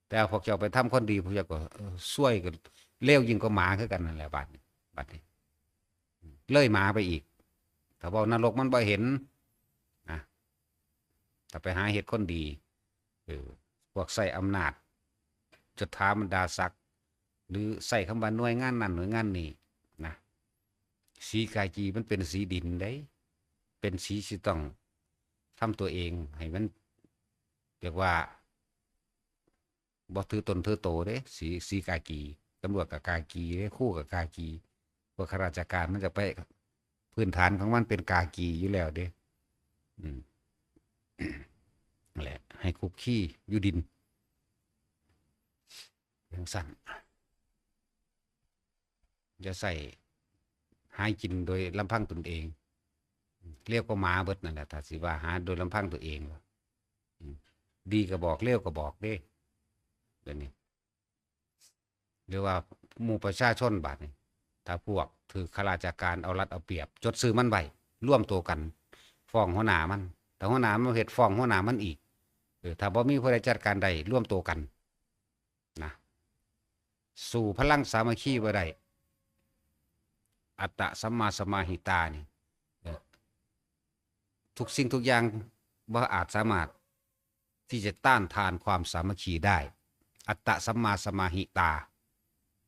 แต่พวกเจ้าไปทำความดี พวกเจ้าก็ เออ ซวยก็เลวยิ่งกว่าหมาคือกันนั่นแหละ บัดนี้ บัดนี้ เลยหมาไปอีก ถ้าเว้านรกมันบ่เห็นนะ ถ้าไปหาเฮ็ดคนดี เออ พวกใช้อำนาจ ยศถาบรรดาศักดิ์ หรือใช้คำว่าหน่วยงานนั้นหน่วยงานนี้นะ สีกากีมันเป็นสีดินเด้ เป็นสีที่ต้องทำตัวเองให้มัน เรียกว่า บ่ถือตนถือโตเด้ สี สีกากี ตำรวจก็กากีเด้ ครูก็กากี พวกข้าราชการมันจะไป พื้นฐานของมันเป็นกากีอยู่แล้วเด้ อืม นั่นแหละ ให้คุกคีอยู่ดิน จั่งซั้น อย่าใช้หากินโดยลำพังตนเอง เลวกว่าหมาเบิดนั่นแหละ ถ้าสิว่าหาโดยลำพังตัวเอง อืม ดีก็บอก เลวก็บอกเด้ เดี๋ยวนี้ หรือว่าหมู่ประชาชนบาดนี้ ถ้าพวกถือข้าราชการเอารัดเอาเปรียบ จดชื่อมันไว้ รวมตัวกัน ฟ้องหัวหน้ามัน ถ้าหัวหน้ามันเฮ็ด ฟ้องหัวหน้ามันอีก เออ ถ้าบ่มีผู้ใดจัดการได้ รวมตัวกัน นะ สู้พลังสามัคคีบ่ได้ อัตตะสัมมาสมาหิตานี่ เออ ทุกสิ่งทุกอย่างบ่อาจสามารถที่จะต้านทานความสามัคคีได้ อัตตะสัมมาสมาหิตา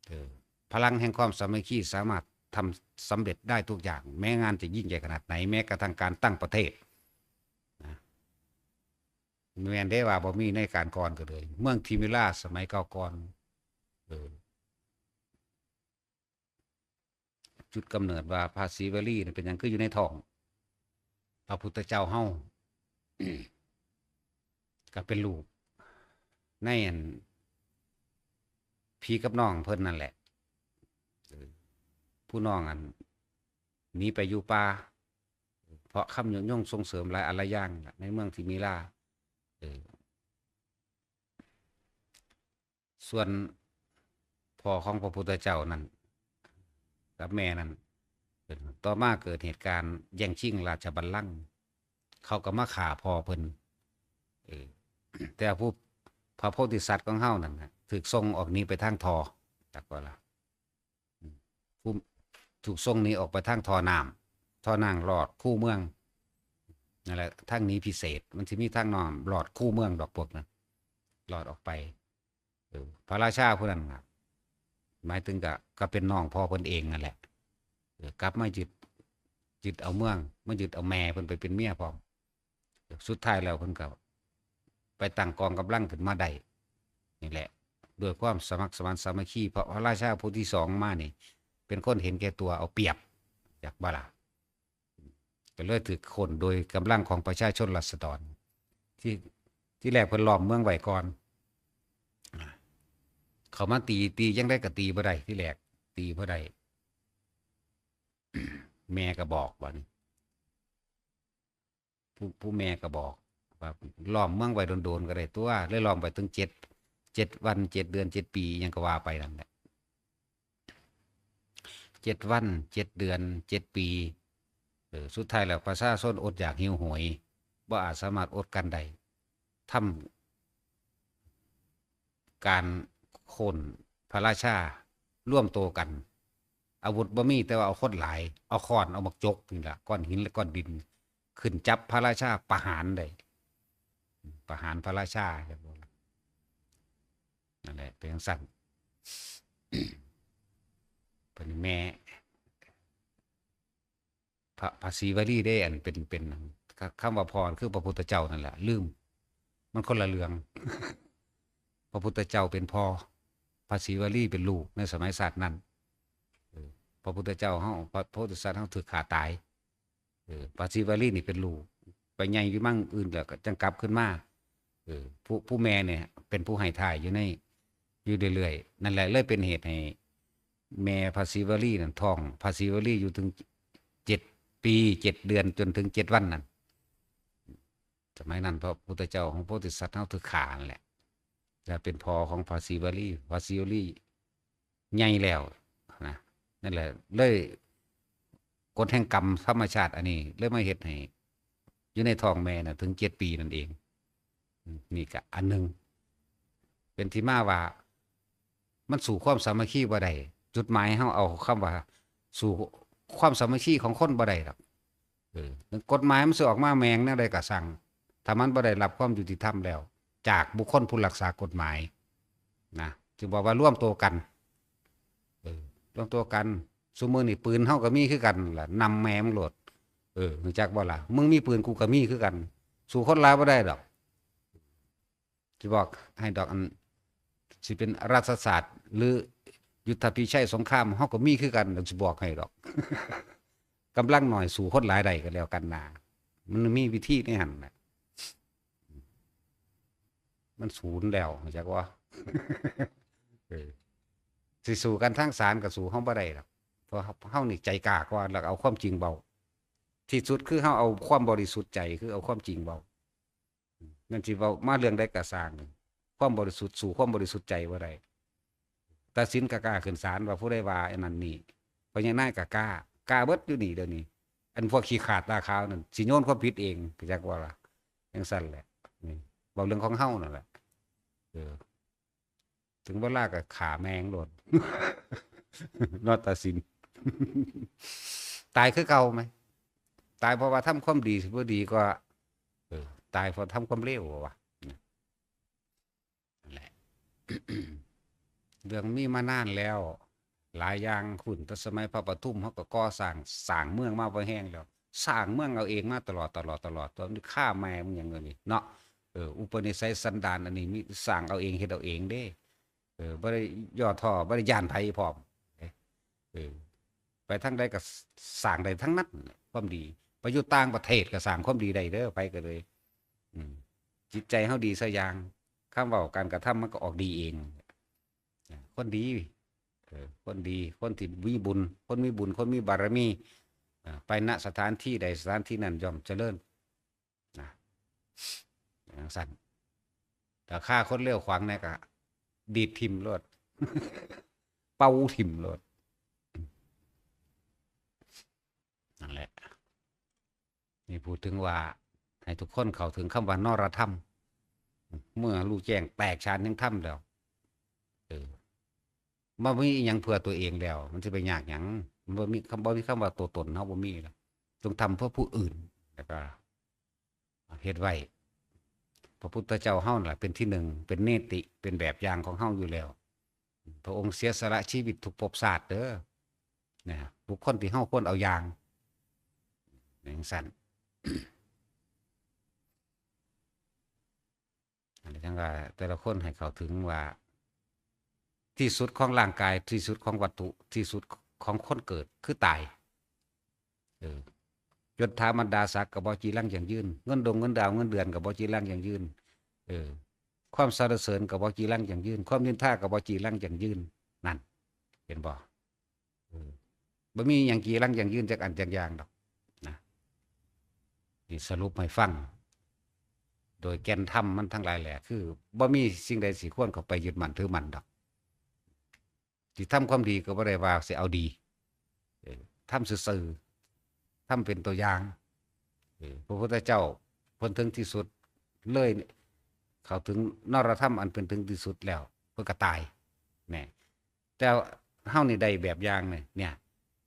เออ พลังแห่งความสามัคคีสามารถทำสำเร็จได้ทุกอย่าง แม้งานจะยิ่งใหญ่ขนาดไหน แม้กระทั่งการตั้งประเทศ นะ แม่นได้ว่าบ่มีในการก่อนก็เลย เมืองทิมิราชสมัยเก่าก่อน เออ จุดกำเนิดว่าพระศรีวลีนี่เป็นหยังคืออยู่ในท้อง พระพุทธเจ้าเฮา ก็เป็นลูก ในอัน พี่กับน้องเพิ่นนั่นแหละ เออ ผู้น้องอัน หนีไปอยู่ป่า เพราะคำยุยงส่งเสริมหลายอันหลายอย่างล่ะ ในเมืองทิมิราช เออ ส่วนพ่อของพระพุทธเจ้านั่น กับแม่นั่น เออ ต่อมาเกิดเหตุการณ์แย่งชิงราชบัลลังก์ เขาก็มาฆ่าพ่อเพิ่น เออ แต่ผู้ พระโพธิสัตว์ของเฮานั่นน่ะ ถูกส่งออกหนีไปทางท่อ จักว่าล่ะ อืม ผู้ ถูกส่งหนีออกไปทางท่อน้ำ ท่อน้ำลอดคูเมือง นั่นแหละ ทางหนีพิเศษ มันสิมีทางน้ำลอดคูเมืองดอกพวกนั้น ลอดออกไป เออ พระราชาผู้นั้นน่ะ หมายถึงก็ ก็เป็นน้องพ่อเพิ่นเองนั่นแหละ เออ กลับมายึด ยึดเอาเมือง มายึดเอาแม่เพิ่นไปเป็นเมียพร้อม สุดท้ายแล้วเพิ่นก็ไปตั้งกองกำลังขึ้นมาได้ นี่แหละ ด้วยความสมัครสมานสามัคคี เพราะพระราชาผู้ที่สองมานี่ เป็นคนเห็นแก่ตัวเอาเปรียบ จักบ่ล่ะ ก็เลยถูกโค่นโดยกำลังของประชาชนราษฎร ที่ ที่แรกเพิ่นล้อมเมืองไว้ก่อน เขามาตี ตีจั่งใดก็ตีบ่ได้ ที่แรกตีบ่ได้ แม่ก็บอกบัดนี้ ผู้ ผู้แม่ก็บอกว่า ล้อมเมืองไว้โดนๆก็ได้ตัว เลยล้อมไว้ถึงเจ็ด เจ็ดวัน เจ็ดเดือน เจ็ดปี อิหยังก็ว่าไปนั่นแหละ เจ็ดวัน เจ็ดเดือน เจ็ดปี ออ สุดท้ายแล้วประชาชนอดอยากหิวโหย บ่อาจสามารถอดกลั้นได้ ทำการโค่นพระราชา รวมตัวกัน อาวุธบ่มี แต่ว่าเอาคนหลาย เอาค้อน เอาหมากจกนี่ล่ะ ก้อนหินและก้อนดิน ขึ้นจับพระราชาประหารได้ ประหารพระราชา นั่นแหละ เป็นจั่งซั้น เพิ่นแม่ พระ พระศรีวลีเด้ อันเป็น เป็น ค- คำว่าพ่อคือพระพุทธเจ้านั่นแหละ ลืม มันคนละเรื่อง พระพุทธเจ้าเป็นพ่อ พระศรีวลีเป็นลูก ในสมัยชาตินั้น เออ พระพุทธเจ้าเฮา พระโพธิสัตว์เฮาถูกฆ่าตาย เออ พระศรีวลีนี่เป็นลูก ไปใหญ่อยู่เมืองอื่นแล้วก็จั่งกลับขึ้นมา เออ ผู้ ผู้แม่เนี่ยเป็นผู้ให้ทายอยู่ใน อยู่เรื่อยๆ นั่นแหละเลยเป็นเหตุให้แม่พระศรีวลีนั่นท้องพระศรีวลีอยู่ถึงเจ็ดปีเจ็ดเดือน จนถึงเจ็ดวันนั่น สมัยนั้นพระพุทธเจ้าของโพธิสัตว์เฮาถูกฆ่านั่นแหละ และเป็นพ่อของพระศรีวลี พระศรีวลีใหญ่แล้วนะ นั่นแหละ เลยกฎแห่งกรรมธรรมชาติอันนี้ เลยมาเฮ็ดให้ อยู่ในท้องแม่น่ะ ถึงเจ็ดปีนั่นเอง อืม นี่ก็อันหนึ่ง เป็นที่มาว่า มันสู้ความสามัคคีบ่ได้ จุดหมายเฮาเอาคำว่า สู้ความสามัคคีของคนบ่ได้ดอก เออ กฎหมายมันสิออกมาแม่งแนวใดก็ซ่าง ถ้ามันบ่ได้รับความยุติธรรมแล้ว จากบุคคลผู้รักษากฎหมาย นะ จึงบอกว่ารวมตัวกัน เออ รวมตัวกัน ซุมื้อนี้ปืนเฮาก็มีคือกันล่ะ นำแม่มึงโลด เออ รู้จักบ่ล่ะ มึงมีปืนกูก็มีคือกัน สู้คนหลายบ่ได้ดอก สิบอกให้ดอก อัน สิเป็นรัฐศาสตร์ หรือยุทธพิชัยสงคราม เฮาก็มีคือกัน สิบอกให้ดอก กำลังน้อยสู้คนหลายได้ก็แล้วกันนะ มันมีวิธีในหั่นน่ะ มันศูนย์แล้ว รู้จักบ่ เออ สิสู้กันทางศาลก็สู้เฮาบ่ได้ดอก เพราะเฮา เฮานี่ใจกล้ากว่า แล้วก็เอาความจริงเว้า ที่สุดคือเฮาเอาความบริสุทธิ์ใจ คือเอาความจริงเว้า นั่นสิเว้ามาเรื่องใดก็ซ่าง ความบริสุทธิ์สู้ความบริสุทธิ์ใจบ่ได้ ตัดสินก็กล้าขึ้นศาลว่าผู้ใดว่าอันนั้นนี่ พญานายก็กล้า กล้าเบิดอยู่นี่เดี๋ยวนี้ อันพวกขี้ขลาดตาขาวนั่น สิโยนความผิดเอง รู้จักบ่ล่ะ จั่งซั้นแหละ นี่ เว้าเรื่องของเฮานั่นแหละ เออ ถึงเวลาก็ฆ่าแม่งโลด เนาะ ตัดสิน ตายคือเก่าไหม ตายเพราะว่าทำความดี สิบ่ดีก็ เออ ตายเพราะทำความเลววะ นั่นแหละ เรื่องมีมานานแล้ว หลายอย่าง พุ้นแต่สมัยพระปทุม เฮาก็ก่อสร้าง สร้างเมืองมาพอแฮงแล้ว สร้างเมืองเอาเองมาตลอด ตลอด ตลอด ตอนนี้ฆ่าแม่มึงหยังเดี๋ยวนี้เนาะ เออ อุปนิสัยสันดานอันนี้มีสร้างเอาเอง เฮ็ดเอาเองเด้ เออ บ่ได้ย่อท้อ บ่ได้ย้านไผพร้อม เออ ไปทางใดก็สร้างได้ทั้งนั้น ความดี ไปอยู่ต่างประเทศก็สร้างความดีได้เด้อ ไปก็เลย อืม จิตใจเฮาดีซะอย่าง คำเว้าการกระทำมันก็ออกดีเอง คนดี เออ คนดี คนที่มีบุญ คนมีบุญ คนมีบารมี อ่า ไป ณ สถานที่ใดสถานที่นั้นย่อมเจริญ นะ จั่งซั้น ถ้าฆ่าคนเลวขวางแหน่ก็ดีดถิ่มโลด เป่าถิ่มโลด นั่นแหละ นี่พูดถึงว่า ให้ทุกคนเข้าถึงคำว่านรธรรม เมื่อรู้แจ้งแตกฉานแห่งธรรมแล้ว เออ บ่มีอิหยังเพื่อตัวเองแล้ว มันสิไปยากหยัง มันบ่มีคำ บ่มีคำว่าตัวตน เฮาบ่มีแล้ว จงทำเพื่อผู้อื่น แล้วก็เฮ็ดไว้ พระพุทธเจ้าเฮานั่นล่ะเป็นที่หนึ่ง เป็นเนติ เป็นแบบอย่างของเฮาอยู่แล้ว พระองค์เสียสละชีวิตทุกภพชาติเด้อ นะ บุคคลที่เฮาควรเอาอย่าง จั่งซั้น อันนี้จั่งว่าแต่ละคนให้เข้าถึงว่า ที่สุดของร่างกาย ที่สุดของวัตถุ ที่สุดของคนเกิดคือตาย เออ ยศถาบรรดาศักดิ์ก็บ่จีรังยั่งยืน เงินดงเงินดาวเงินเดือนก็บ่จีรังยั่งยืน เออ ความสรรเสริญก็บ่จีรังยั่งยืน ความนินทาก็บ่จีรังยั่งยืน นั่น เห็นบ่ เออ บ่มีหยังจีรังยั่งยืนจักอันจักอย่างดอกนะ นี่สรุปให้ฟัง โดยแก่นธรรมมันทั้งหลายแหละ คือบ่มีสิ่งใดสิควรเข้าไปยึดมั่นถือมั่นดอก สิทำความดีก็บ่ได้ว่าสิเอาดี เออ ทำซื่อ ธรรมเป็นตัวอย่าง เออ พระพุทธเจ้าเพิ่นถึงที่สุดเลย เข้าถึงนรธรรมอันเป็นถึงที่สุดแล้ว เพิ่นก็ตาย เนี่ย แต่เฮานี่ได้แบบอย่างเนี่ย เนี่ย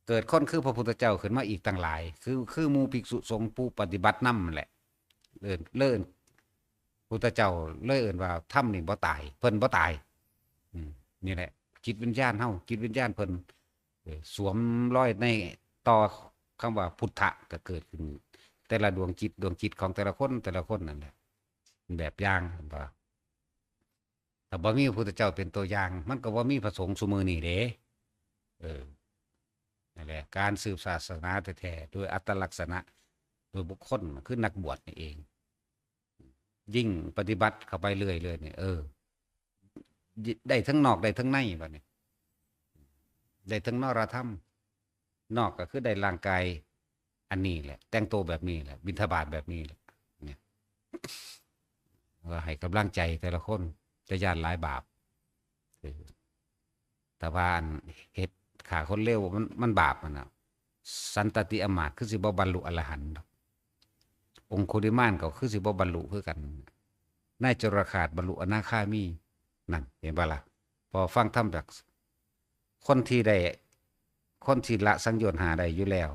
เกิดคนคือพระพุทธเจ้าขึ้นมาอีกตั้งหลาย คือ คือหมู่ภิกษุสงฆ์ผู้ปฏิบัตินำนั่นแหละ เอิ้น เอิ้น พุทธเจ้าเลยเอิ้นว่าธรรมนี่บ่ตาย เพิ่นบ่ตาย อืม นี่แหละ จิตวิญญาณเฮา จิตวิญญาณเพิ่น เอ่อ สวมรอยในต่อคำว่าพุทธะก็เกิดขึ้น แต่ละดวงจิต ดวงจิตของแต่ละคน แต่ละคนนั่นแหละ แบบอย่าง เห็นบ่ ถ้าบ่มีพระพุทธเจ้าเป็นตัวอย่าง มันก็บ่มีพระสงฆ์ซุมื้อนี้เด้ เออ นั่นแหละ การสืบศาสนาแท้ๆ โดยอัตลักษณะ โดยบุคคล คือนักบวชนี่เอง ยิ่งปฏิบัติเข้าไปเรื่อยๆ เนี่ย เออ ได้ทั้งนอก ได้ทั้งใน บัดนี้ ได้ทั้งนรธรรม นอกก็คือได้ร่างกายอันนี้แหละ แต่งตัวแบบนี้แหละ บิณฑบาตแบบนี้แหละ เนี่ย ว่าให้กำลังใจแต่ละคน จะย่านหลายบาป เออ แต่ว่าอันเฮ็ดฆ่าคนเลวมัน มันบาปมันน่ะ สันตติอมาตย์คือสิบ่บรรลุอรหันต์ดอก องคุลิมานก็คือสิบ่บรรลุคือกัน นายจรคาสบรรลุอนาคามี นั่น เห็นบ่ล่ะ พอฟังธรรมจากคนที่ได้ คนที่ละสังโยชน์ห้าได้อยู่แล้ว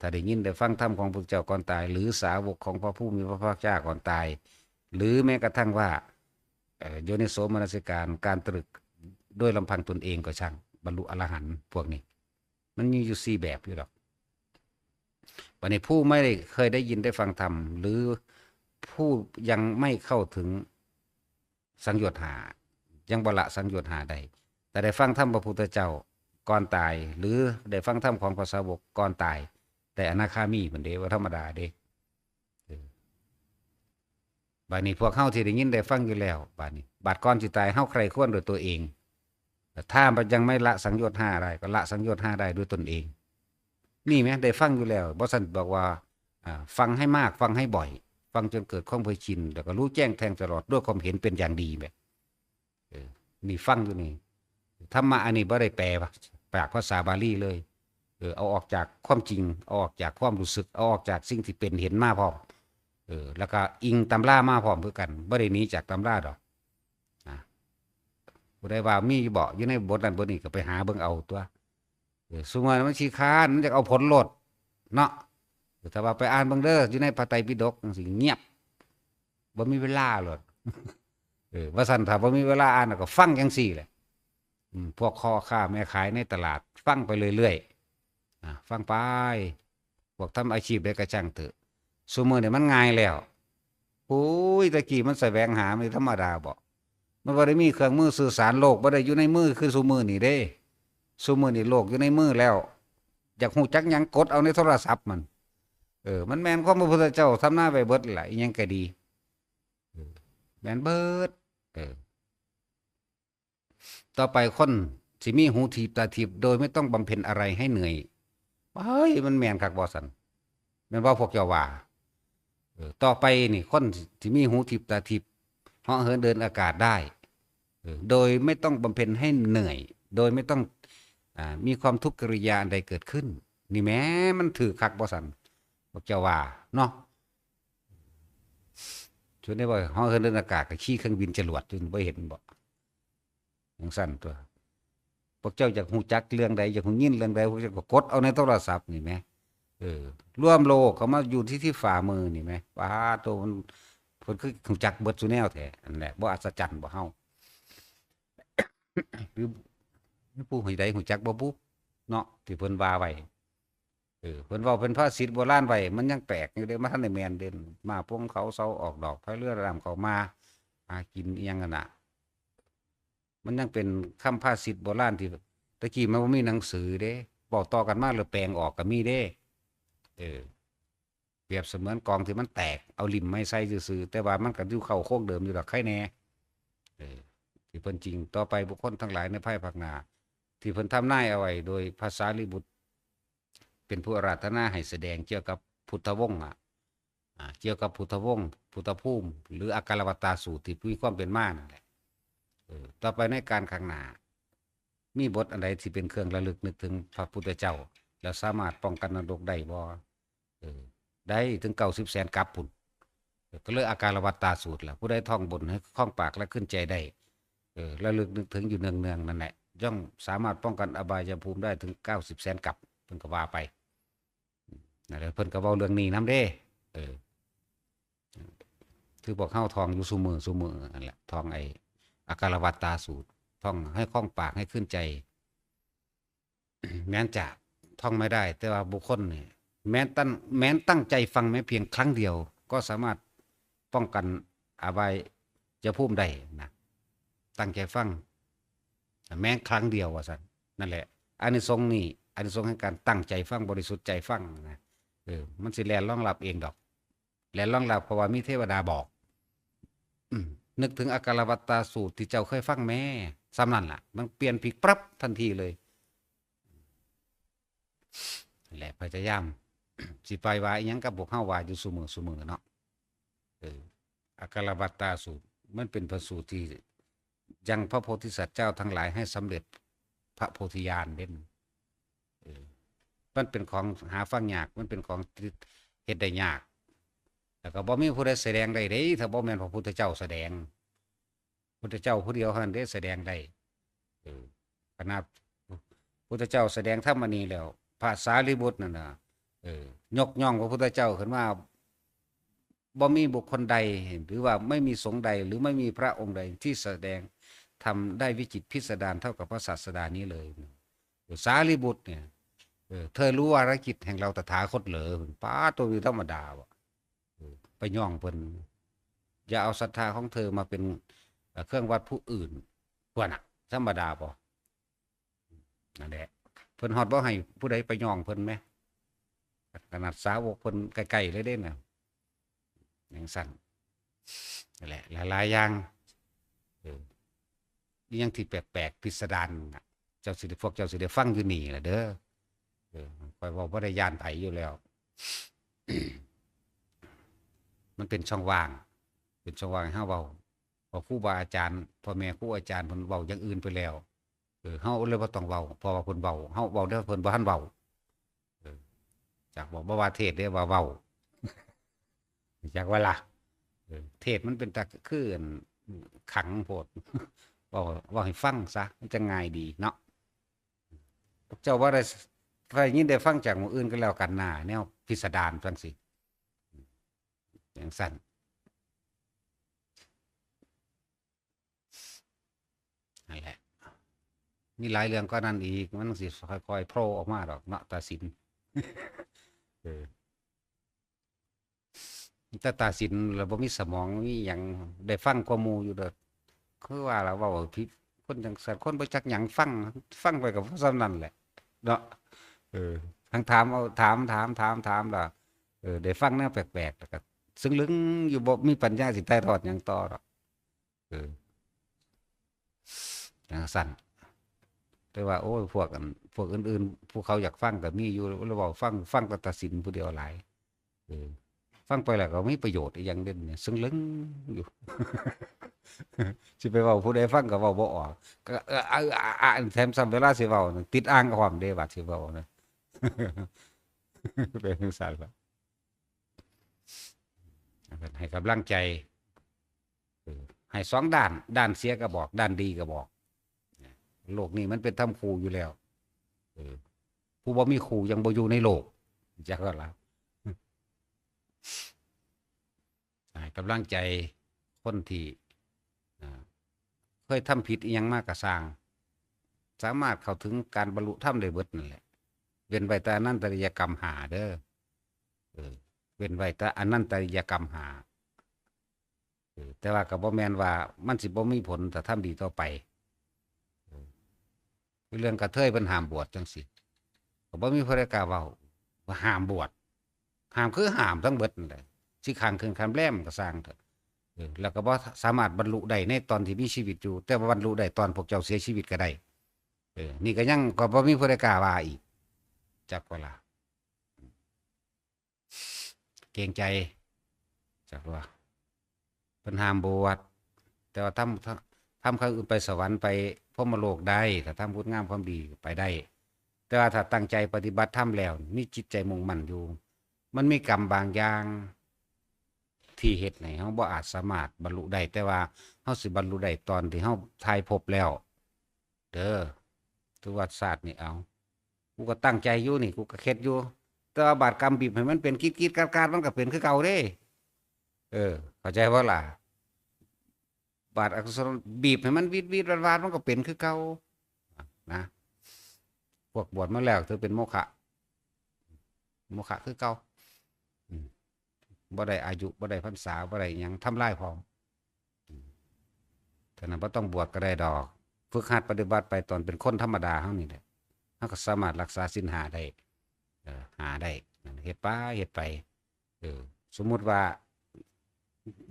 ถ้าได้ยินได้ฟังธรรมของพระพุทธเจ้าก่อนตาย หรือสาวกของพระผู้มีพระภาคเจ้าก่อนตาย หรือแม้กระทั่งว่า เอ่อ โยนิโสมนสิการ การตรึกด้วยลำพังตนเองก็ช่าง บรรลุอรหันต์พวกนี้ มันมีอยู่สี่แบบอยู่ดอก บัดนี้ผู้ไม่ได้เคยได้ยินได้ฟังธรรม หรือผู้ยังไม่เข้าถึงสังโยชน์ห้า ยังบ่ละสังโยชน์ห้าได้ แต่ได้ฟังธรรมพระพุทธเจ้าก่อนตาย หรือได้ฟังธรรมของพระสาวกก่อนตาย แต่อนาคามีมันเด้ ว่าธรรมดาเด้ เออ บัดนี้พวกเฮาที่ได้ยินได้ฟังอยู่แล้ว บัดนี้ บัดก่อนสิตาย เฮาใคร่ครวญด้วยตัวเอง แต่ถ้ามันยังไม่ละสังโยชน์ห้าได้ ก็ละสังโยชน์ห้าได้ด้วยตนเอง นี่แหม ได้ฟังอยู่แล้ว บ่ซั้นบอกว่า อ่า ฟังให้มาก ฟังให้บ่อย ฟังจนเกิดความเคยชิน แล้วก็รู้แจ้งแทงตลอดด้วยความเห็นเป็นอย่างดีแหม เออ นี่ฟังอยู่นี่ ธรรมะอันนี้บ่ได้แปลจากภาษาบาลีเลย เออ เอาออกจากความจริง เอาออกจากความรู้สึก เอาออกจากสิ่งที่เป็นเห็นมาพร้อม เออ แล้วก็อิงตำรามาพร้อมคือกัน บ่ได้หนีจากตำราดอก นะ ผู้ใดว่ามีอยู่บ่ อยู่ในบทนั้นบทนี้ก็ไปหาเบิ่งเอาตัว เออ ซุมื้อมันขี้คร้าน มันอยากเอาผลโลดเนาะ เออ ถ้าว่าไปอ่านเบิ่งเด้อ อยู่ในพระไตรปิฎกจั่งซี้ เงียบ บ่มีเวลาโลด เออ ว่าซั่น ถ้าบ่มีเวลาอ่านก็ฟังจั่งซี้แหละ อืม พวกพ่อค้าแม่ขายในตลาด ฟังไปเรื่อยๆ อ่ะ ฟังไป พวกทำอาชีพใดก็ช่างเถอะ ซุมื้อนี้มันง่ายแล้ว โอ้ย แต่กี้มันแสวงหา มันธรรมดาบ่ มันบ่ได้มีเครื่องมือสื่อสาร โลกบ่ได้อยู่ในมือคือซุมื้อนี้เด้ ซุมื้อนี้โลกอยู่ในมือแล้ว อยากฮู้จักหยังกดเอาในโทรศัพท์มัน เออ มันแม่นความพระพุทธเจ้าทำนายไว้เบิดล่ะ อีหยังก็ดี เออ แม่นเบิด เออ ต่อไปคนสิมีหูทิพย์ตาทิพย์โดยไม่ต้องบำเพ็ญอะไรให้เหนื่อย เฮ้ย มันแม่นคักบ่ซั่น แม่นบ่พวกเจ้าว่า เออ ต่อไปนี่คนสิมีหูทิพย์ตาทิพย์ เหาะเหินเดินอากาศได้ เออ โดยไม่ต้องบำเพ็ญให้เหนื่อย โดยไม่ต้อง อ่า มีความทุกข์กิริยาอันใดเกิดขึ้น นี่แหม มันถืกคักบ่ซั่น พวกเจ้าว่าเนาะ ช่วงนี้ว่าเหาะเหินเดินอากาศก็ขี่เครื่องบินจรวดอยู่ บ่เห็นบ่ จั่งซั่นตัว พวกเจ้าอยากฮู้จักเรื่องใด อยากฮู้ยินเรื่องใด พวกเจ้าก็กดเอาในโทรศัพท์นี่แหม เออ รวมโลกเข้ามาอยู่ที่ ที่ฝ่ามือนี่แหม ป๊าดโต มัน เพิ่นคือฮู้จักเบิดซุแนวแท้ อันแหละ บ่อัศจรรย์บ่เฮา หรือ หรือผู้ใดฮู้จักบ่บุ เนาะ ที่เพิ่นว่าไว้ เออ เพิ่นเว้าเป็นภาษิตโบราณไว้ มันยังแปลกอยู่เด้ มันทันได้แม่นเด้ ม้าป่งเขาเสาออกดอก พายเรือน้ำเข้ามา หากินอิหยังนั่นน่ะ มันยังเป็นคำภาษิตโบราณที่ แต่กี้มันบ่มีหนังสือเด้ เว้าต่อกันมาแล้วแปลงออกก็มีเด้ เออ เปรียบเสมือนกลองที่มันแตก เอาลิ่มไม้ใส่ซื่อๆ แต่ว่ามันก็อยู่เข้าโครงเดิมอยู่ดอก ไคแน่ เออ ที่เพิ่นจริง ต่อไปบุคคลทั้งหลายในภายภาคหน้า ที่เพิ่นทำนายเอาไว้โดยพระสารีบุตร เป็นผู้อาราธนาให้แสดงเกี่ยวกับพุทธวงศ์อะ อ่า เกี่ยวกับพุทธวงศ์ พุทธภูมิ หรืออาการวัตตาสูตรที่มีความเป็นมานั่นแหละ เออ ต่อไปในการข้างหน้า มีบทอันใดที่เป็นเครื่องระลึกนึกถึงพระพุทธเจ้า แล้วสามารถป้องกันนรกได้บ่ เออ ได้ถึงเก้าสิบแสนกัปพุ้น เออ ก็เลยอาการวัตตาสูตรล่ะ ผู้ใดท่องบนให้คล่องปากและขึ้นใจได้ เออ ระลึกนึกถึงอยู่เนืองๆ นั่นแหละ ย่อมสามารถป้องกันอบายภูมิได้ถึงเก้าสิบแสนกัป เพิ่นก็ว่าไป นั่นแหละ เพิ่นก็เว้าเรื่องนี้นำเด้ เออ คือพวกเฮาท่องอยู่ซุมื้อซุมื้อนั่นแหละ ท่องไอ้อาการวัตตาสูตร ท่องให้คล่องปากให้ขึ้นใจ แม้นจะท่องไม่ได้ แต่ว่าบุคคลนี่ แม้นตั้ง แม้นตั้งใจฟังแม้เพียงครั้งเดียว ก็สามารถป้องกันอบายภูมิได้นะ ตั้งใจฟัง แม้ครั้งเดียวว่าซั่น นั่นแหละ อานิสงส์นี่ อานิสงส์แห่งการตั้งใจฟัง บริสุทธิ์ใจฟังนะ เออ มันสิแล่นรองรับเองดอก แล่นรองรับ เพราะว่ามีเทวดาบอก อืม นึกถึงอาการวัตตาสูตรที่เจ้าเคยฟังแม้ ส่ำนั้นล่ะ มันเปลี่ยนพลิกปรับทันทีเลย และพยายาม สิไปว่าอิหยังกับพวกเฮาว่าอยู่ซุมื้อซุมื้อเนาะ เออ อาการวัตตาสูตร มันเป็นพระสูตรที่ยังพระโพธิสัตว์เจ้าทั้งหลายให้สำเร็จพระโพธิญาณเด้ เออ มันเป็นของหาฟังยาก มันเป็นของที่เฮ็ดได้ยาก แล้วก็บ่มีผู้ใดแสดงได้เด้ ถ้าบ่แม่นพระพุทธเจ้าแสดง พุทธเจ้าผู้เดียวเท่านั้นเด้แสดงได้ เออ ขนาดพุทธเจ้าแสดงธรรมอันนี้แล้ว พระสารีบุตรนั่นน่ะ เออ ยกย่องพระพุทธเจ้าขึ้นมา บ่มีบุคคลใด หรือว่าไม่มีสงฆ์ใด หรือไม่มีพระองค์ใดที่แสดงธรรมได้วิจิตรพิสดารเท่ากับพระศาสดานี้เลย สารีบุตรเนี่ย เออ เธอรู้วาระจิตแห่งเราตถาคตเหรอ ป๊าด ตัวนี้ธรรมดาบ่ เออ ไปย่องเพิ่น อย่าเอาศรัทธาของเธอมาเป็น เอ่อ เครื่องวัดผู้อื่น พวกน่ะ ธรรมดาบ่ นั่นแหละ เพิ่นฮอดบ่ให้ผู้ใดไปย่องเพิ่นแหม ขนาดสาวกเพิ่นใกล้ๆ เลยเด้น่ะ จั่งซั้น นั่นแหละ หลายๆ อย่าง เออ อิหยังที่แปลกๆ พิสดารน่ะ เจ้าสิได้ พวกเจ้าสิได้ฟังอยู่นี่ล่ะเด้อ เออ ข้อยเว้าบ่ได้ย้านไผอยู่แล้ว มันเป็นช่องว่าง เป็นช่องว่างให้เฮาเว้า เพราะครูบาอาจารย์ พ่อแม่ครูอาจารย์เพิ่นเว้าอย่างอื่นไปแล้ว เออ เฮาเลยบ่ต้องเว้า เพราะว่าเพิ่นเว้า เฮาเว้าเด้อ เพิ่นบ่ทันเว้า เออ จักบอก บ่ว่าเทศน์เด้ ว่าเว้า จักว่าล่ะ เออ เทศน์มันเป็นตาคืออันขังโพด เว้า เว้าให้ฟังซะ มันจะง่ายดีเนาะ พวกเจ้าว่าได้ ได้ยินได้ฟังจากหมู่อื่นก็แล้วกันนา แนวพิสดารจั่งซี้ จั่งซั้น นั่นแหละ มีหลายเรื่องกว่านั้นอีก มันสิค่อยๆ โผล่ออกมาดอกเนาะ ตาสิน เออ แต่ตาสินแล้วบ่มีสมอง มีหยัง ได้ฟังกว่าหมู่อยู่ดอก คือว่าล่ะ เว้าผิด คนจั่งซั้น คนบ่จักหยัง ฟัง ฟังไปก็พอส่ำนั้นแหละ เนาะ เออ ทั้งถามเอา ถาม ถาม ถาม ถามล่ะ เออ ได้ฟังแนวแปลกๆ แล้วก็ซึ่งลึงอยู่ บ่มีปัญญาสิไถ่ทอดหยังต่อดอก เออ จั่งซั้น แต่ว่า โอ้ย พวกอัน พวกอื่นๆ ผู้เขาอยากฟังก็มีอยู่ แล้วเว้าฟัง ฟังแต่ตาสินผู้เดียวหลาย เออ ฟังไปแล้วก็มีประโยชน์อีหยังเด่นเนี่ย ซึ่งลึงอยู่ สิไปเว้าผู้ใดฟังก็เว้าบ่ออก ก็ เออ เออ อ่ะ อ่ะ แถมซ้ำเวลาสิเว้านั่น ติดอ่างพร้อมเด้ บาดสิเว้านะ เป็นจั่งซั้นล่ะ ให้กำลังใจ เออ ให้สองด้าน ด้านเสียก็บอก ด้านดีก็บอก โลกนี้มันเป็นธรรมคู่อยู่แล้ว เออ ผู้บ่มีคู่ยังบ่อยู่ในโลก จักว่าล่ะ ให้กำลังใจคนที่ อ่า เคยทำผิดอิหยังมาก็ซ่าง สามารถเข้าถึงการบรรลุธรรมได้เบิดนั่นแหละ เว้นไว้แต่อนันตริยกรรมห้าเด้อ เออ เว้นไว้แต่อนันตริยกรรมห้า เออ แต่ว่าก็บ่แม่นว่ามันสิบ่มีผลถ้าทำดีต่อไป เออ คือเรื่องกระเทยเพิ่นห้ามบวชจั่งซี้ ก็บ่มีผู้ใดกล้าเว้าว่าห้ามบวช ห้ามคือห้ามทั้งเบิดนั่นแหละ สิข้างคืนข้างแรมก็ซ่างเถาะ เออ แล้วก็บ่สามารถบรรลุได้ในตอนที่มีชีวิตอยู่ แต่ว่าบรรลุได้ตอนพวกเจ้าเสียชีวิตก็ได้ เออ นี่ก็ยัง ก็บ่มีผู้ใดกล้าว่าอีก จักว่าล่ะ เกรงใจ จักว่า เพิ่นห้ามบวช แต่ว่าทำ ทำ ทำครั้งอื่นไปสวรรค์ไปพรหมโลกได้ ถ้าทำคุณงามความดีไปได้ แต่ว่าถ้าตั้งใจปฏิบัติธรรมแล้ว มีจิตใจมุ่งมั่นอยู่ มันมีกรรมบางอย่าง ที่เฮ็ดให้เฮาบ่อาจสามารถบรรลุได้ แต่ว่าเฮาสิบรรลุได้ตอนที่เฮาถ่ายภพแล้ว เด้อ ถือว่าชาตินี้เอา กูก็ตั้งใจอยู่นี่ กูก็เฮ็ดอยู่ แต่ว่าบาดกรรมบีบให้มันเป็นกรีดๆกราดๆมันก็เป็นคือเก่าเด้ เออ เข้าใจบ่ล่ะ บาดอกุศลบีบให้มันวีดๆวาดๆมันก็เป็นคือเก่า นะ พวกบวชมาแล้วถือเป็นโมฆะ โมฆะคือเก่า อืม บ่ได้อายุ บ่ได้พรรษา บ่ได้หยัง ทำลายพร้อม อืม ฉะนั้นบ่ต้องบวชก็ได้ดอก ฝึกหัดปฏิบัติไปตอนเป็นคนธรรมดาเฮานี่แหละ เฮาก็สามารถรักษาศีลห้าได้ เออ ห้าได้ เฮ็ดไป เฮ็ดไป เออ สมมุติว่า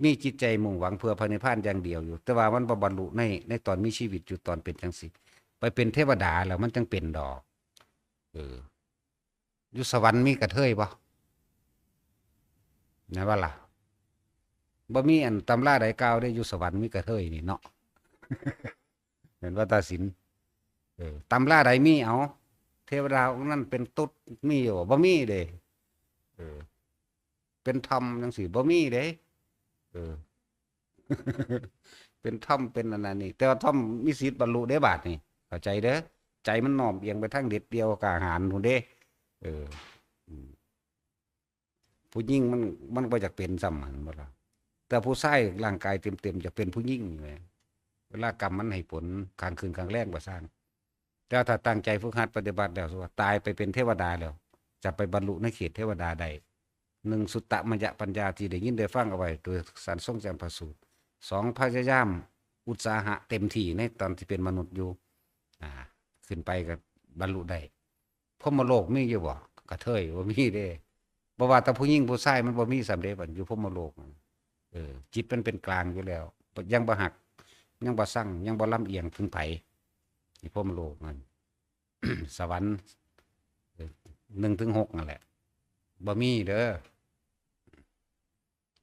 มีจิตใจมุ่งหวังเพื่อพระนิพพานอย่างเดียวอยู่ แต่ว่ามันบ่บรรลุใน ในตอนมีชีวิตอยู่ ตอนเป็นจังซี่ ไปเป็นเทวดาแล้วมันจังเป็นดอก เออ อยู่สวรรค์มีกระเทยบ่ แม่นบ่ล่ะ บ่มีอันตำราใดกล่าวได้อยู่สวรรค์มีกระเทยนี่เนาะ แม่นว่าตาสิน เออ ตำราใดมี เอา เทวดาองค์นั้นเป็นตุ๊ด มีอยู่บ่ บ่มีเด้ เออ เป็นทอมจังซี่ บ่มีเด้ เออ เป็นทอม เป็นอันนั้นนี่ แต่ว่าทอมมีสิทธิ์บรรลุเด้บาดนี่ เข้าใจเด้อ ใจมันน้อมเอียงไปทางเด็ดเดี่ยวกล้าหาญพู้นเด้ เออ อืม ผู้หญิงมัน มันบ่อยากเป็นซ้ำ หั้นบ่ล่ะ แต่ผู้ชายร่างกายเต็มๆ อยากเป็นผู้หญิงแหม เวลากรรมมันให้ผล ข้างคืนข้างแลงว่าซั่น แต่ถ้าตั้งใจฝึกหัดปฏิบัติแล้ว ว่าตายไปเป็นเทวดาแล้ว จะไปบรรลุในเขตเทวดาได้ หนึ่ง สุตตมยปัญญาที่ได้ยินได้ฟังเอาไว้ โดยสันทรงจำพระสูตร สอง พยายามอุตสาหะเต็มที่ในตอนที่เป็นมนุษย์อยู่ อ่า ขึ้นไปก็บรรลุได้ พรหมโลกมีอยู่บ่ กระเทยบ่มีเด้ บ่ว่าแต่ผู้หญิงผู้ชายมันบ่มีซ้ำเด้ บัดอยู่พรหมโลกนั่น เออ จิตมันเป็นกลางอยู่แล้ว ยังบ่ฮัก ยังบ่ซัง ยังบ่ลำเอียงถึงไผ นี่พรหมโลกนั่น สวรรค์ เออ หนึ่งถึงหกนั่นแหละ บ่มีเด้อ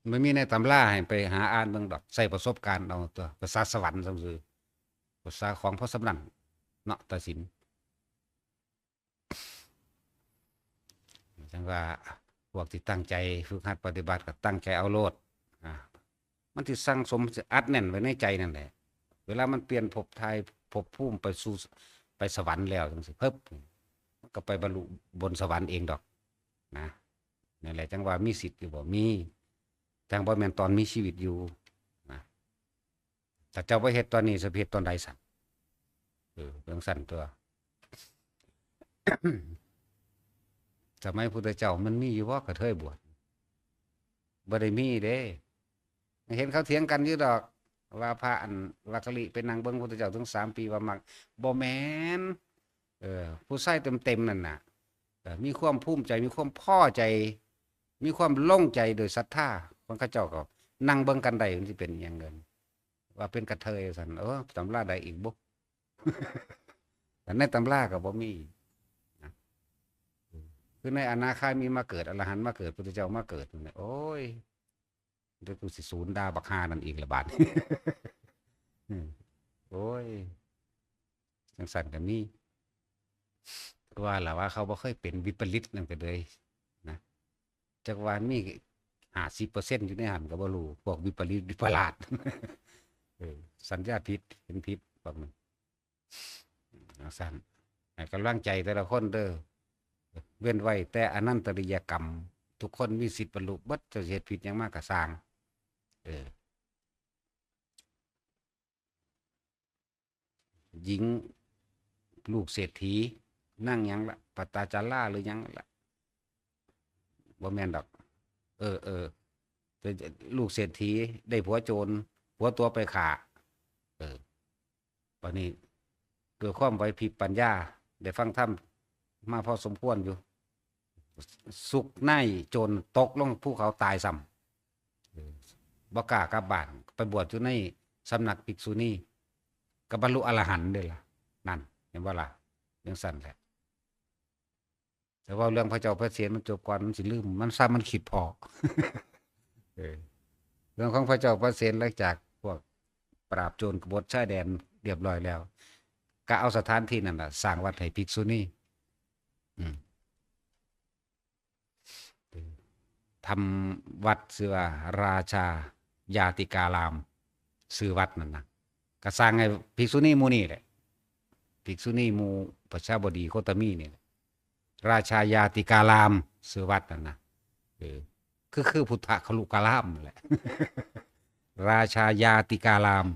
บ่มีในตำรา ให้ไปหาอ่านเบิ่งดอก ใช้ประสบการณ์เอาตัว ภาษาสวรรค์ซื่อๆ ภาษาของพ่อสำนันเนาะ ตาสิน จั่งว่าพวกที่ตั้งใจฝึกหัดปฏิบัติก็ตั้งใจเอาโลด อ่า มันสิสั่งสม สิอัดแน่นไว้ในใจนั่นแหละ เวลามันเปลี่ยนภพถ่ายภพภูมิไปสู่ ไปสวรรค์แล้วจั่งซี้ ปึ๊บ มันก็ไปบรรลุบนสวรรค์เองดอก นะ นั่นแหละ จั่งว่ามีสิทธิ์อยู่บ่ มี จั่งบ่แม่นตอนมีชีวิตอยู่ นะ ถ้าเจ้าบ่เฮ็ดตอนนี้ สิไปเฮ็ดตอนใดซั่น เออ จั่งซั่นตัว สมัยพุทธเจ้ามันมีอยู่บ่กระเทยบวช บ่ได้มีเด้ เห็นเขาเถียงกันอยู่ดอก ว่าพระอันวักกะลิไปนั่งเบิ่งพุทธเจ้าถึงสามปี ว่ามัก บ่แม่น เออ ผู้ชายเต็มๆนั่นน่ะ เออ มีความภูมิใจ มีความพอใจ มีความโล่งใจโดยศรัทธาของเขาเจ้าก็นั่งเบิ่งกันได้ มันสิเป็นอิหยังเด้อ ว่าเป็นกระเทยซั่น เออ ตำราใดอีกบุ แต่ในตำราก็บ่มีนะ คือในอนาคามีมาเกิด อรหันต์มาเกิด พุทธเจ้ามาเกิดนั่นแหละ โอ้ย เดี๋ยวกูสิสูนด่าบักห่านั่นอีกละบาด อืม โอ้ย จั่งซั่นก็มี คือว่าล่ะว่าเขาบ่เคยเป็นวิปริตนั่นก็เลยนะ จักว่ามีห้าสิบเปอร์เซ็นต์อยู่ในหั้นก็บ่รู้ พวกวิปริตวิปลาส เออ สัญญาผิด เห็นผิด พวกนั้น จั่งซั่น ให้กำลังใจแต่ละคนเด้อ เว้นไว้แต่อนันตริยกรรม ทุกคนมีสิทธิ์บรรลุเบิด เจ้าสิเฮ็ดผิดหยังมาก็ซ่าง เออ หญิงลูกเศรษฐี นางหยังละ ปตาจาราหรือหยังละ บ่แม่นดอก เออ เออ เป็นลูกเศรษฐี ได้ผัวโจร ผัวตัวไปฆ่า เออ บัดนี้ ด้วยความไหวพริบปัญญา ได้ฟังธรรมมาพอสมควรอยู่ สุกในโจรตกลงภูเขาตายซ้ำ เออ บ่กล้ากลับบ้าน ไปบวชอยู่ในสำนักภิกษุณี ก็บรรลุอรหันต์เด้ล่ะ นั่น เห็นบ่ล่ะ จั่งซั่นแหละ แต่ว่าเรื่องพระเจ้าพระเศียรมันจบก่อน มันสิลืม มันซ้ำมันคิดพ้อ เออ เรื่องของพระเจ้าพระเศียร หลังจากพวกปราบโจรกบฏชายแดนเรียบร้อยแล้ว ก็เอาสถานที่นั่นล่ะ สร้างวัดให้ภิกษุณี อืม เออ ทำวัดชื่อว่าราชายาติการาม ชื่อวัดนั่นนะ ก็สร้างให้ภิกษุณีหมู่นี่แหละ ภิกษุณีหมู่ประชาบดีโคตมีนี่แหละ ราชายาติการาม ชื่อวัดนั่นนะ เออ คือ คือพุทธคลุการามนั่นแหละ ราชายาติการาม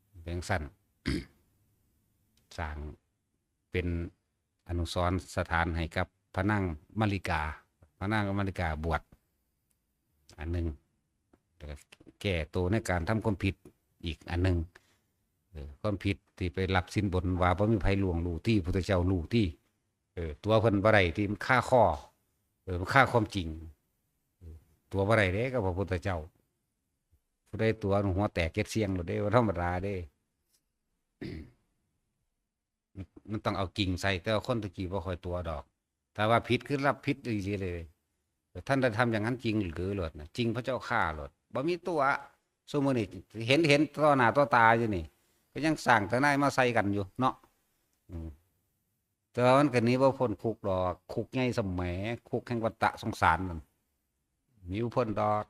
เป็นจั่งซั้น สร้างเป็นอนุสรณ์สถานให้กับพระนางมาริกา พระนางมาริกาบวชอันหนึ่ง แล้วก็แก้ตัวในการทำความผิดอีกอันหนึ่ง เออ ความผิดที่ไปรับสินบนว่าบ่มีไผล่วงรู้ตี้ พุทธเจ้ารู้ตี้ เออ ตั๋วเพิ่นบ่ได้ตี้ มันคาคอ เออ มันคาความจริง เออ ตั๋วบ่ได้เด้กับพระพุทธเจ้า ผู้ใดตั๋วหัวแตกเจ็ดเสี้ยงโลดเด้ บ่ธรรมดาเด้ มันต้องเอาจริงใส่ แต่ว่าคนตะกี้บ่ค่อยตั๋วดอก ถ้าว่าผิดคือรับผิดอีหลีเลย แต่ท่านได้ทำอย่างนั้นจริงหรือโลดนะ จริงพระเจ้าข้าโลด บ่มีตั๋ว ซุมื้อนี้เห็น เห็นต่อหน้าต่อตาอยู่นี่ ก็ยังสร้างทนายมาใส่กันอยู่เนาะ อืม แต่ว่ามันก็หนีบ่พ้นคุกดอก คุกใหญ่สมัย คุกแห่งวัฏฏะสงสารนั่น หนีบ่พ้นดอก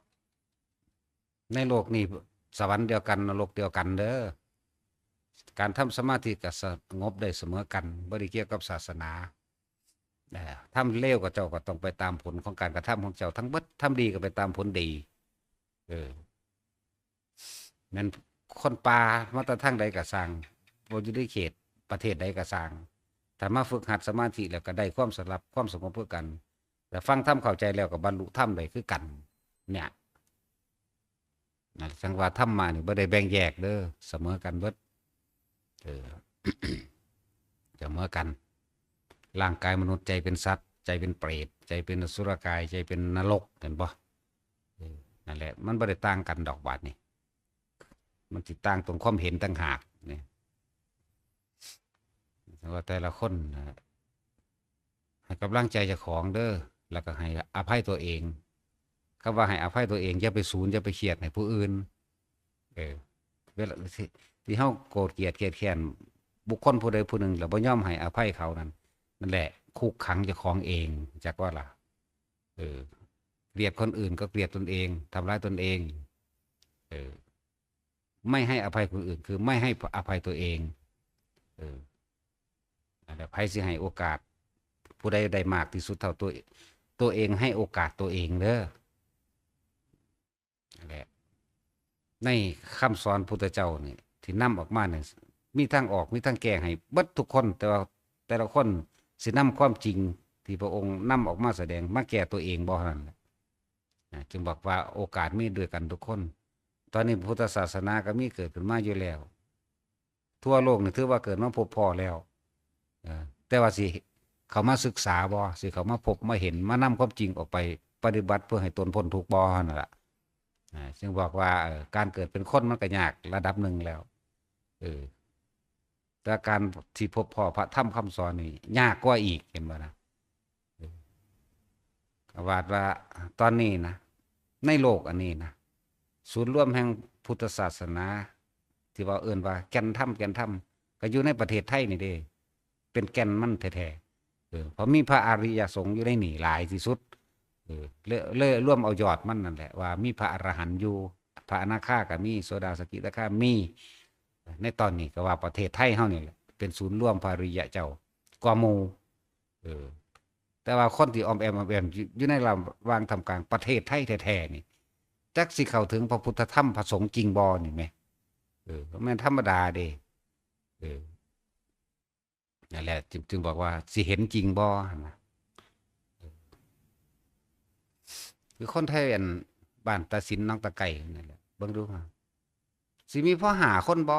ในโลกนี้สวรรค์เดียวกัน นรกเดียวกันเด้อ การทำสมาธิก็สงบได้เสมอกัน บ่ได้เกี่ยวกับศาสนา เอ่อ ทำเลวก็เจ้าก็ต้องไปตามผลของการกระทำของเจ้าทั้งเบิด ทำดีก็ไปตามผลดี เออ แม่นคนป่ามาแต่ทางใดก็ซ่าง บ่อยู่ในเขตประเทศใดก็ซ่าง ถ้ามาฝึกหัดสมาธิแล้วก็ได้ความสลับ ความสงบคือกัน แล้วฟังธรรมเข้าใจแล้วก็บรรลุธรรมได้คือกัน เนี่ย นะ จั่งว่าธรรมะนี่บ่ได้แบ่งแยกเด้อ เสมอกันเบิด เออ เสมอกัน ร่างกายมนุษย์ ใจเป็นสัตว์ ใจเป็นเปรต ใจเป็นอสุรกาย ใจเป็นนรก เห็นบ่ เออ นั่นแหละ มันบ่ได้ต่างกันดอกบาดนี่ มันสิต่างตรงความเห็นต่างหากนี่ แต่ว่าแต่ละคนนะ ให้กำลังใจเจ้าของเด้อ แล้วก็ให้อภัยตัวเอง คำว่าให้อภัยตัวเอง อย่าไปสูน อย่าไปเครียดให้ผู้อื่น เออ เวลาที่ ที่เฮาโกรธเกลียดเกลียดแค้นบุคคลผู้ใดผู้หนึ่ง แล้วบ่ยอมให้อภัยเขานั่น นั่นแหละ คุกขังเจ้าของเอง จักว่าล่ะ เออ เกลียดคนอื่นก็เกลียดตนเอง ทำร้ายตนเอง เออ ไม่ให้อภัยคนอื่น คือไม่ให้อภัยตัวเอง เออ นั่นแหละ ไผสิให้โอกาส ผู้ใดได้มากที่สุดเท่าตัว ตัวเองให้โอกาสตัวเองเด้อ นั่นแหละ ในคำสอนพุทธเจ้านี่ ที่นำออกมาเนี่ย มีทางออก มีทางแก้ให้เบิดทุกคน แต่ว่าแต่ละคนสินำความจริงที่พระองค์นำออกมาแสดง มาแก้ตัวเองบ่เท่านั้นแหละ นะ จึงบอกว่าโอกาสมีด้วยกันทุกคน ตอนนี้พุทธศาสนาก็มีเกิดขึ้นมาอยู่แล้ว ทั่วโลกนี่ถือว่าเกิดมาพบพ้อแล้ว เออ แต่ว่าสิเข้ามาศึกษาบ่ สิเข้ามาพบมาเห็น มานำความจริงออกไปปฏิบัติเพื่อให้ตนพ้นทุกข์บ่ นั่นล่ะ อ่า จึงบอกว่า เอ่อ การเกิดเป็นคนมันก็ยากระดับหนึ่งแล้ว เออ แต่การที่พบพ้อพระธรรมคำสอนนี่ยากกว่าอีก เห็นบ่นะ เออ ก็ว่าว่าตอนนี้นะ ในโลกอันนี้นะ ศูนย์รวมแห่งพุทธศาสนา ที่ว่าเอิ้นว่าแก่นธรรม แก่นธรรม ก็อยู่ในประเทศไทยนี่เด้ เป็นแก่นมันแท้ๆ เออ เพราะมีพระอริยสงฆ์อยู่ในนี่หลายที่สุด เออ เลย เลยรวมเอายอดมันนั่นแหละ ว่ามีพระอรหันต์อยู่ พระอนาคาก็มี โสดาสกิทาคามี ในตอนนี้ก็ว่าประเทศไทยเฮานี่แหละ เป็นศูนย์รวมพระอริยะเจ้ากว่าหมู่ เออ แต่ว่าคนที่อ้อมแอมอ้อมแอมอยู่ อยู่ในระหว่างท่ามกลางประเทศไทยแท้ๆ นี่ จักสิเข้าถึงพระพุทธธรรมพระสงฆ์จริงบ่นี่แหม เออ บ่แม่นธรรมดาเด้ เออ นั่นแหละ จึง จึงบอกว่าสิเห็นจริงบ่หั่นนะ คือคนไทยอันบ้านตาสินหนองตะไคร่นั่นแหละ เบิ่งดูว่า สิมีพอห้าคนบ่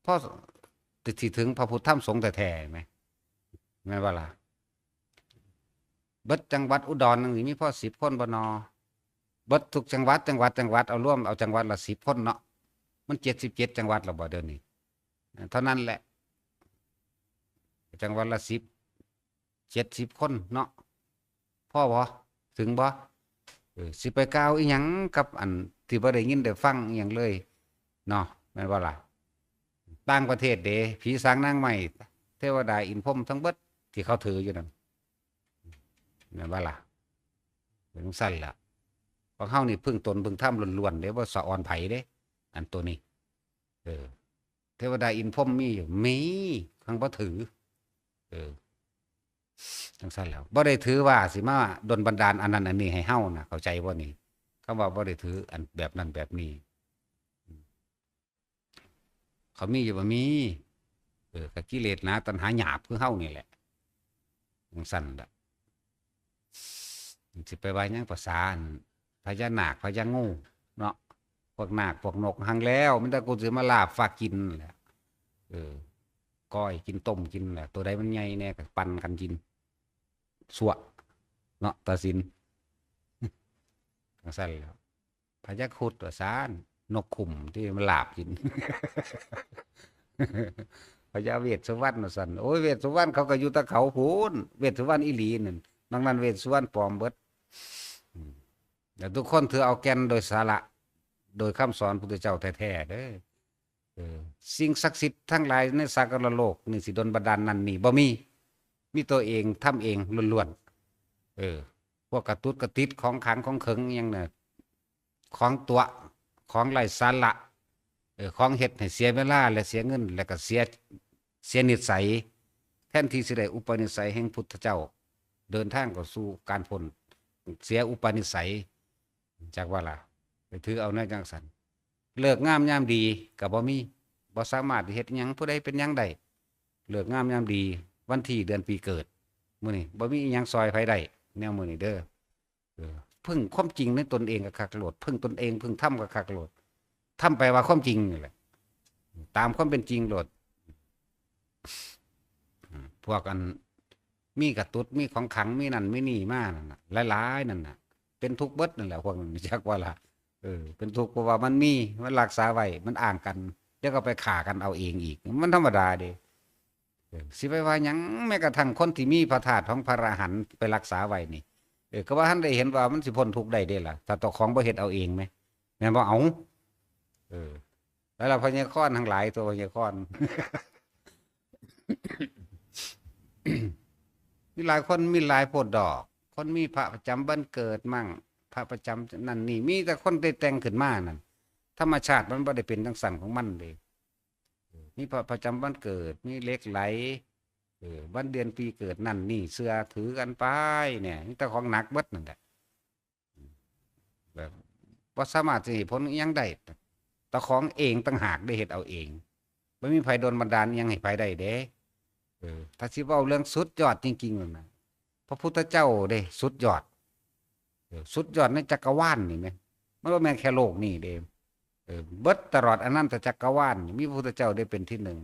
พอสิถึงพระพุทธธรรมสงฆ์แท้ๆ แหม แม่นบ่ล่ะ เบิดจังหวัดอุดรนั่นสิมีพอสิบคนบ่นอ เบิดทุกจังหวัด จังหวัด จังหวัด เอารวมเอาจังหวัดละสิบคนเนาะ มันเจ็ดสิบเจ็ดจังหวัดแล้วบ่เดี๋ยวนี้ เท่านั้นแหละ จังหวัดละสิบ เจ็ดสิบคนเนาะ พอบ่ ถึงบ่ เออ สิไปกล่าวอีหยังกับอันที่บ่ได้ยินได้ฟังอีหยังเลยเนาะ แม่นบ่ล่ะ ต่างประเทศเด้ ผีสางนางไม้ เทวดาอินทร์พรหมทั้งเบิดที่เขาถืออยู่นั่น แม่นบ่ล่ะ เป็นจั่งซั่นล่ะ ของเฮานี่พึ่งตนพึ่งธรรมล้วนๆเด้ บ่สะออนไผเด้ อันตัวนี้ เออ เทวดาอินทร์พรหมมีอยู่ มี เพิ่นบ่ถือ เออ จั่งซั่นแหล้ว บ่ได้ถือว่าสิมาดลบันดาลอันนั้นอันนี้ให้เฮานะ เข้าใจบ่นี่ คำว่าบ่ได้ถืออันแบบนั้นแบบนี้ เขามีอยู่บ่ มี เออ ก็กิเลสหนา ตัณหาหยาบคือเฮานี่แหละ จั่งซั่นล่ะ สิไปว่าหยังภาษาอันพญานาค พญางูเนาะ พวกนาค พวกนก หั้นแล้ว มีแต่กูสิมาลาบฟากกินแหละ เออ ก้อยกิน ต้มกินแหละ ตัวใดมันใหญ่แน่ก็ปั่นกันกิน ซั่ว เนาะ ตัดสิน จั่งซั่นแหล้ว พญาครุฑว่าซั่น นกขุมที่มาลาบกิน พญาเวสสุวรรณว่าซั่น โอ้ย เวสสุวรรณเขาก็อยู่แต่เขาพู้น เวสสุวรรณอีหลีนั่น นอกนั้นเวสสุวรรณปลอมเบิด อืม แล้วทุกคนถือเอาแก่นโดยสาระ โดยคำสอนพุทธเจ้าแท้ๆเด้อ เออ สิ่งศักดิ์สิทธิ์ทั้งหลายในสากลโลกนี่สิดลบันดาลนั่นนี่บ่มี มีตัวเองทำเองล้วนๆ เออ พวกกระตุดกระติด ของขังของเขิงอิหยังน่ะ ของตั๋ว ของไร้สาระ เออ ของเฮ็ดให้เสียเวลาและเสียเงิน และก็เสีย เสียนิสัย แทนที่สิได้อุปนิสัยแห่งพุทธเจ้า เดินทางเข้าสู่การพ้น เสียอุปนิสัย จักว่าล่ะ ไปถือเอาแนวจั่งซั่น ฤกษ์งามยามดีก็บ่มี บ่สามารถเฮ็ดหยังผู้ใดเป็นหยังได้ ฤกษ์งามยามดี วันที่เดือนปีเกิด มื้อนี้บ่มีอิหยังซ่อยไผได้ แนวมื้อนี้เด้อ เออ พึ่งความจริงในตนเองคักๆโลด พึ่งตนเอง พึ่งธรรมคักๆโลด ธรรมแปลว่าความจริงนี่แหละ ตามความเป็นจริงโลด อืม พวกอันมีกระตุด มีของขัง มีนั่นมีนี่มานั่นน่ะ หลายๆนั่นน่ะ เป็นทุกข์เบิดนั่นแหละ พวกนั้น จักว่าล่ะ เออ เป็นทุกข์เพราะว่ามันมี มันรักษาไว้ มันอ้างกัน แล้วก็ไปฆ่ากันเอาเองอีก มันธรรมดาเด้ เออ สิไปว่าหยัง แม้กระทั่งคนที่มีพระธาตุของพระอรหันต์ไปรักษาไว้นี่ เออ ก็บ่ทันได้เห็นว่ามันสิพ้นทุกข์ได้เด้ล่ะ ถ้าเจ้าของบ่เฮ็ดเอาเองแหม แม่นบ่ เอา เออ แล้วล่ะ พญาคอนทั้งหลาย ตัวพญาคอน มีหลายคน มีหลายโพดดอก คนมีพระประจำวันเกิดมั่ง พระประจำนั่นนี่ มีแต่คนได้แต่งขึ้นมานั่น ธรรมชาติมันบ่ได้เป็นจั่งซั่นของมันเด้ เออ มีพระประจำวันเกิด มีเหล็กไหล เออ วันเดือนปีเกิดนั่นนี่ เชื่อถือกันไปเนี่ย มีแต่ของหนักเบิดนั่นแหละ แบบบ่สามารถสิให้ผลอิหยังได้ เจ้าของเองต่างหากได้เฮ็ดเอาเอง บ่มีไผดลบันดาลอิหยังให้ไผได้เด้ เออ ถ้าสิเว้าเรื่องสุดยอดจริงๆนั่นน่ะ พระพุทธเจ้าเด้ สุดยอด เออ สุดยอดในจักรวาลนี่แหม มันบ่แม่นแค่โลกนี้เด้ เออ เบิดตลอดอนันตจักรวาลนี่ มีพระพุทธเจ้าได้เป็นที่หนึ่ง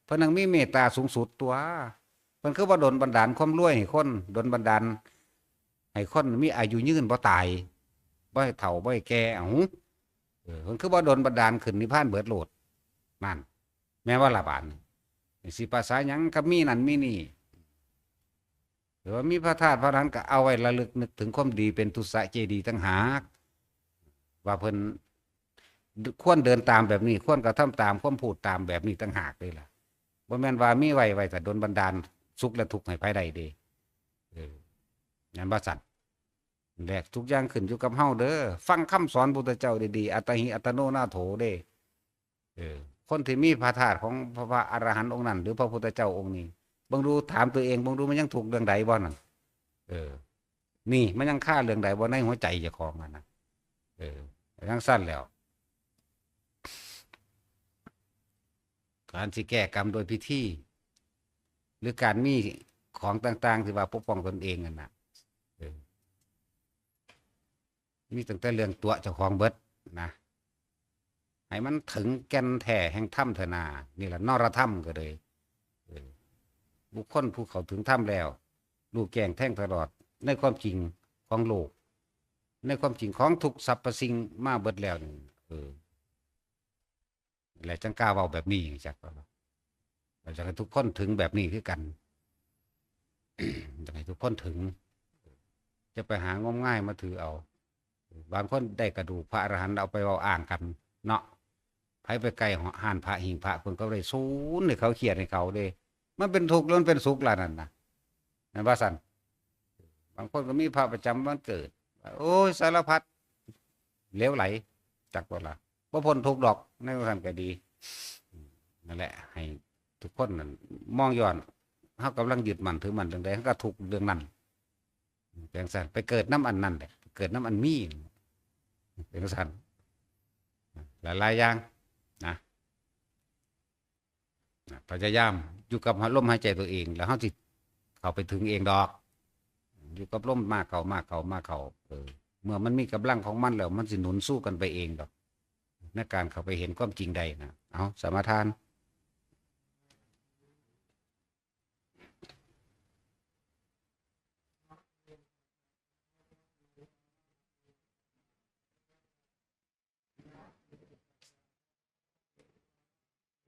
เพิ่นนังมีเมตตาสูงสุดตัว เพิ่นคือบ่ดลบันดาลความรวยให้คน ดลบันดาลให้คนมีอายุยืน บ่ตาย บ่ให้เฒ่า บ่ให้แก่ เอ้า เออ เพิ่นคือบ่ดลบันดาลขึ้นนิพพานเบิดโลด นั่น แม่นบ่ล่ะบาดนี้ สิภาษาหยังก็มีนั่นมีนี่ หรือว่ามีพระธาตุพระนั้นก็เอาไว้ระลึกนึกถึงความดี เป็นตุสะเจดีย์ต่างหาก ว่าเพิ่นควรเดินตามแบบนี้ ควรกระทำตาม ควรพูดตามแบบนี้ต่างหากเด้ล่ะ บ่แม่นว่ามีไว้ ไว้แต่ดลบันดาลสุขและทุกข์ให้ไผได้เด้ เออ แม่นบ่ซั่น แหละ ทุกอย่างขึ้นอยู่กับเฮาเด้อ ฟังคำสอนพุทธเจ้าดีๆ อัตตาหิ อัตตโน นาโถเด้ เออ คนที่มีพระธาตุของพระ พระอรหันต์องค์นั้น หรือพระพุทธเจ้าองค์นี้ เบิ่งดู ถามตัวเองเบิ่งดู มันยังทุกข์เรื่องใดบ่นั่น เออ นี่มันยังคาเรื่องใดบ่ในหัวใจเจ้าของนั่นน่ะ เออ จั่งซั่นแล้ว การสิแก้กรรมโดยพิธี หรือการมีของต่างๆที่ว่าปกป้องตนเองนั่นน่ะ เออ มีตั้งแต่เรื่องตั๋วเจ้าของเบิดนะ ให้มันถึงแก่นแท้แห่งธรรมเถอะนา นี่ล่ะนรธรรมก็เลย เออ บุคคลผู้เข้าถึงธรรมแล้ว รู้แจ้งแทงตลอดในความจริงของโลก ในความจริงของทุกสรรพสิ่งมาเบิดแล้วนี่ เออ และจั่งกล้าเว้าแบบนี้ จักว่า เราอยากให้ทุกคนถึงแบบนี้คือกัน อยากให้ทุกคนถึง จะไปหางมงายมาถือเอา บางคนได้กระดูกพระอรหันต์เอาไปเว้าอ้างกันเนาะ ไผไปใกล้ฮ้านพระหิ้งพระ เพิ่นก็ได้สูนให้เขา เครียดให้เขาเด้ มันเป็นทุกข์หรือมันเป็นสุขล่ะนั่นน่ะ แม่นบ่ซั่น บางคนก็มีพระประจำวันเกิด โอ้ย สารพัด เหลวไหล จักบ่ล่ะ บ่พ้นทุกข์ดอก ในว่าซั่นก็ดี นั่นแหละ ให้ทุกคนนั่นมองย้อน เฮากำลังยึดมั่นถือมั่นเรื่องใด เฮาก็ทุกข์เรื่องนั้น เป็นจั่งซั่น ไปเกิดนำอันนั้นแหละ เกิดนำอันมี เป็นจั่งซั่น หลายๆอย่างนะ นะ พยายามอยู่กับลมหายใจตัวเอง แล้วเฮาสิเข้าไปถึงเองดอก อยู่กับลมมาเข้า มาเข้า มาเข้า เออ เมื่อมันมีกำลังของมันแล้ว มันสิหนุนสู้กันไปเองดอก ในการเข้าไปเห็นความจริงใดนะ เอา สมาทาน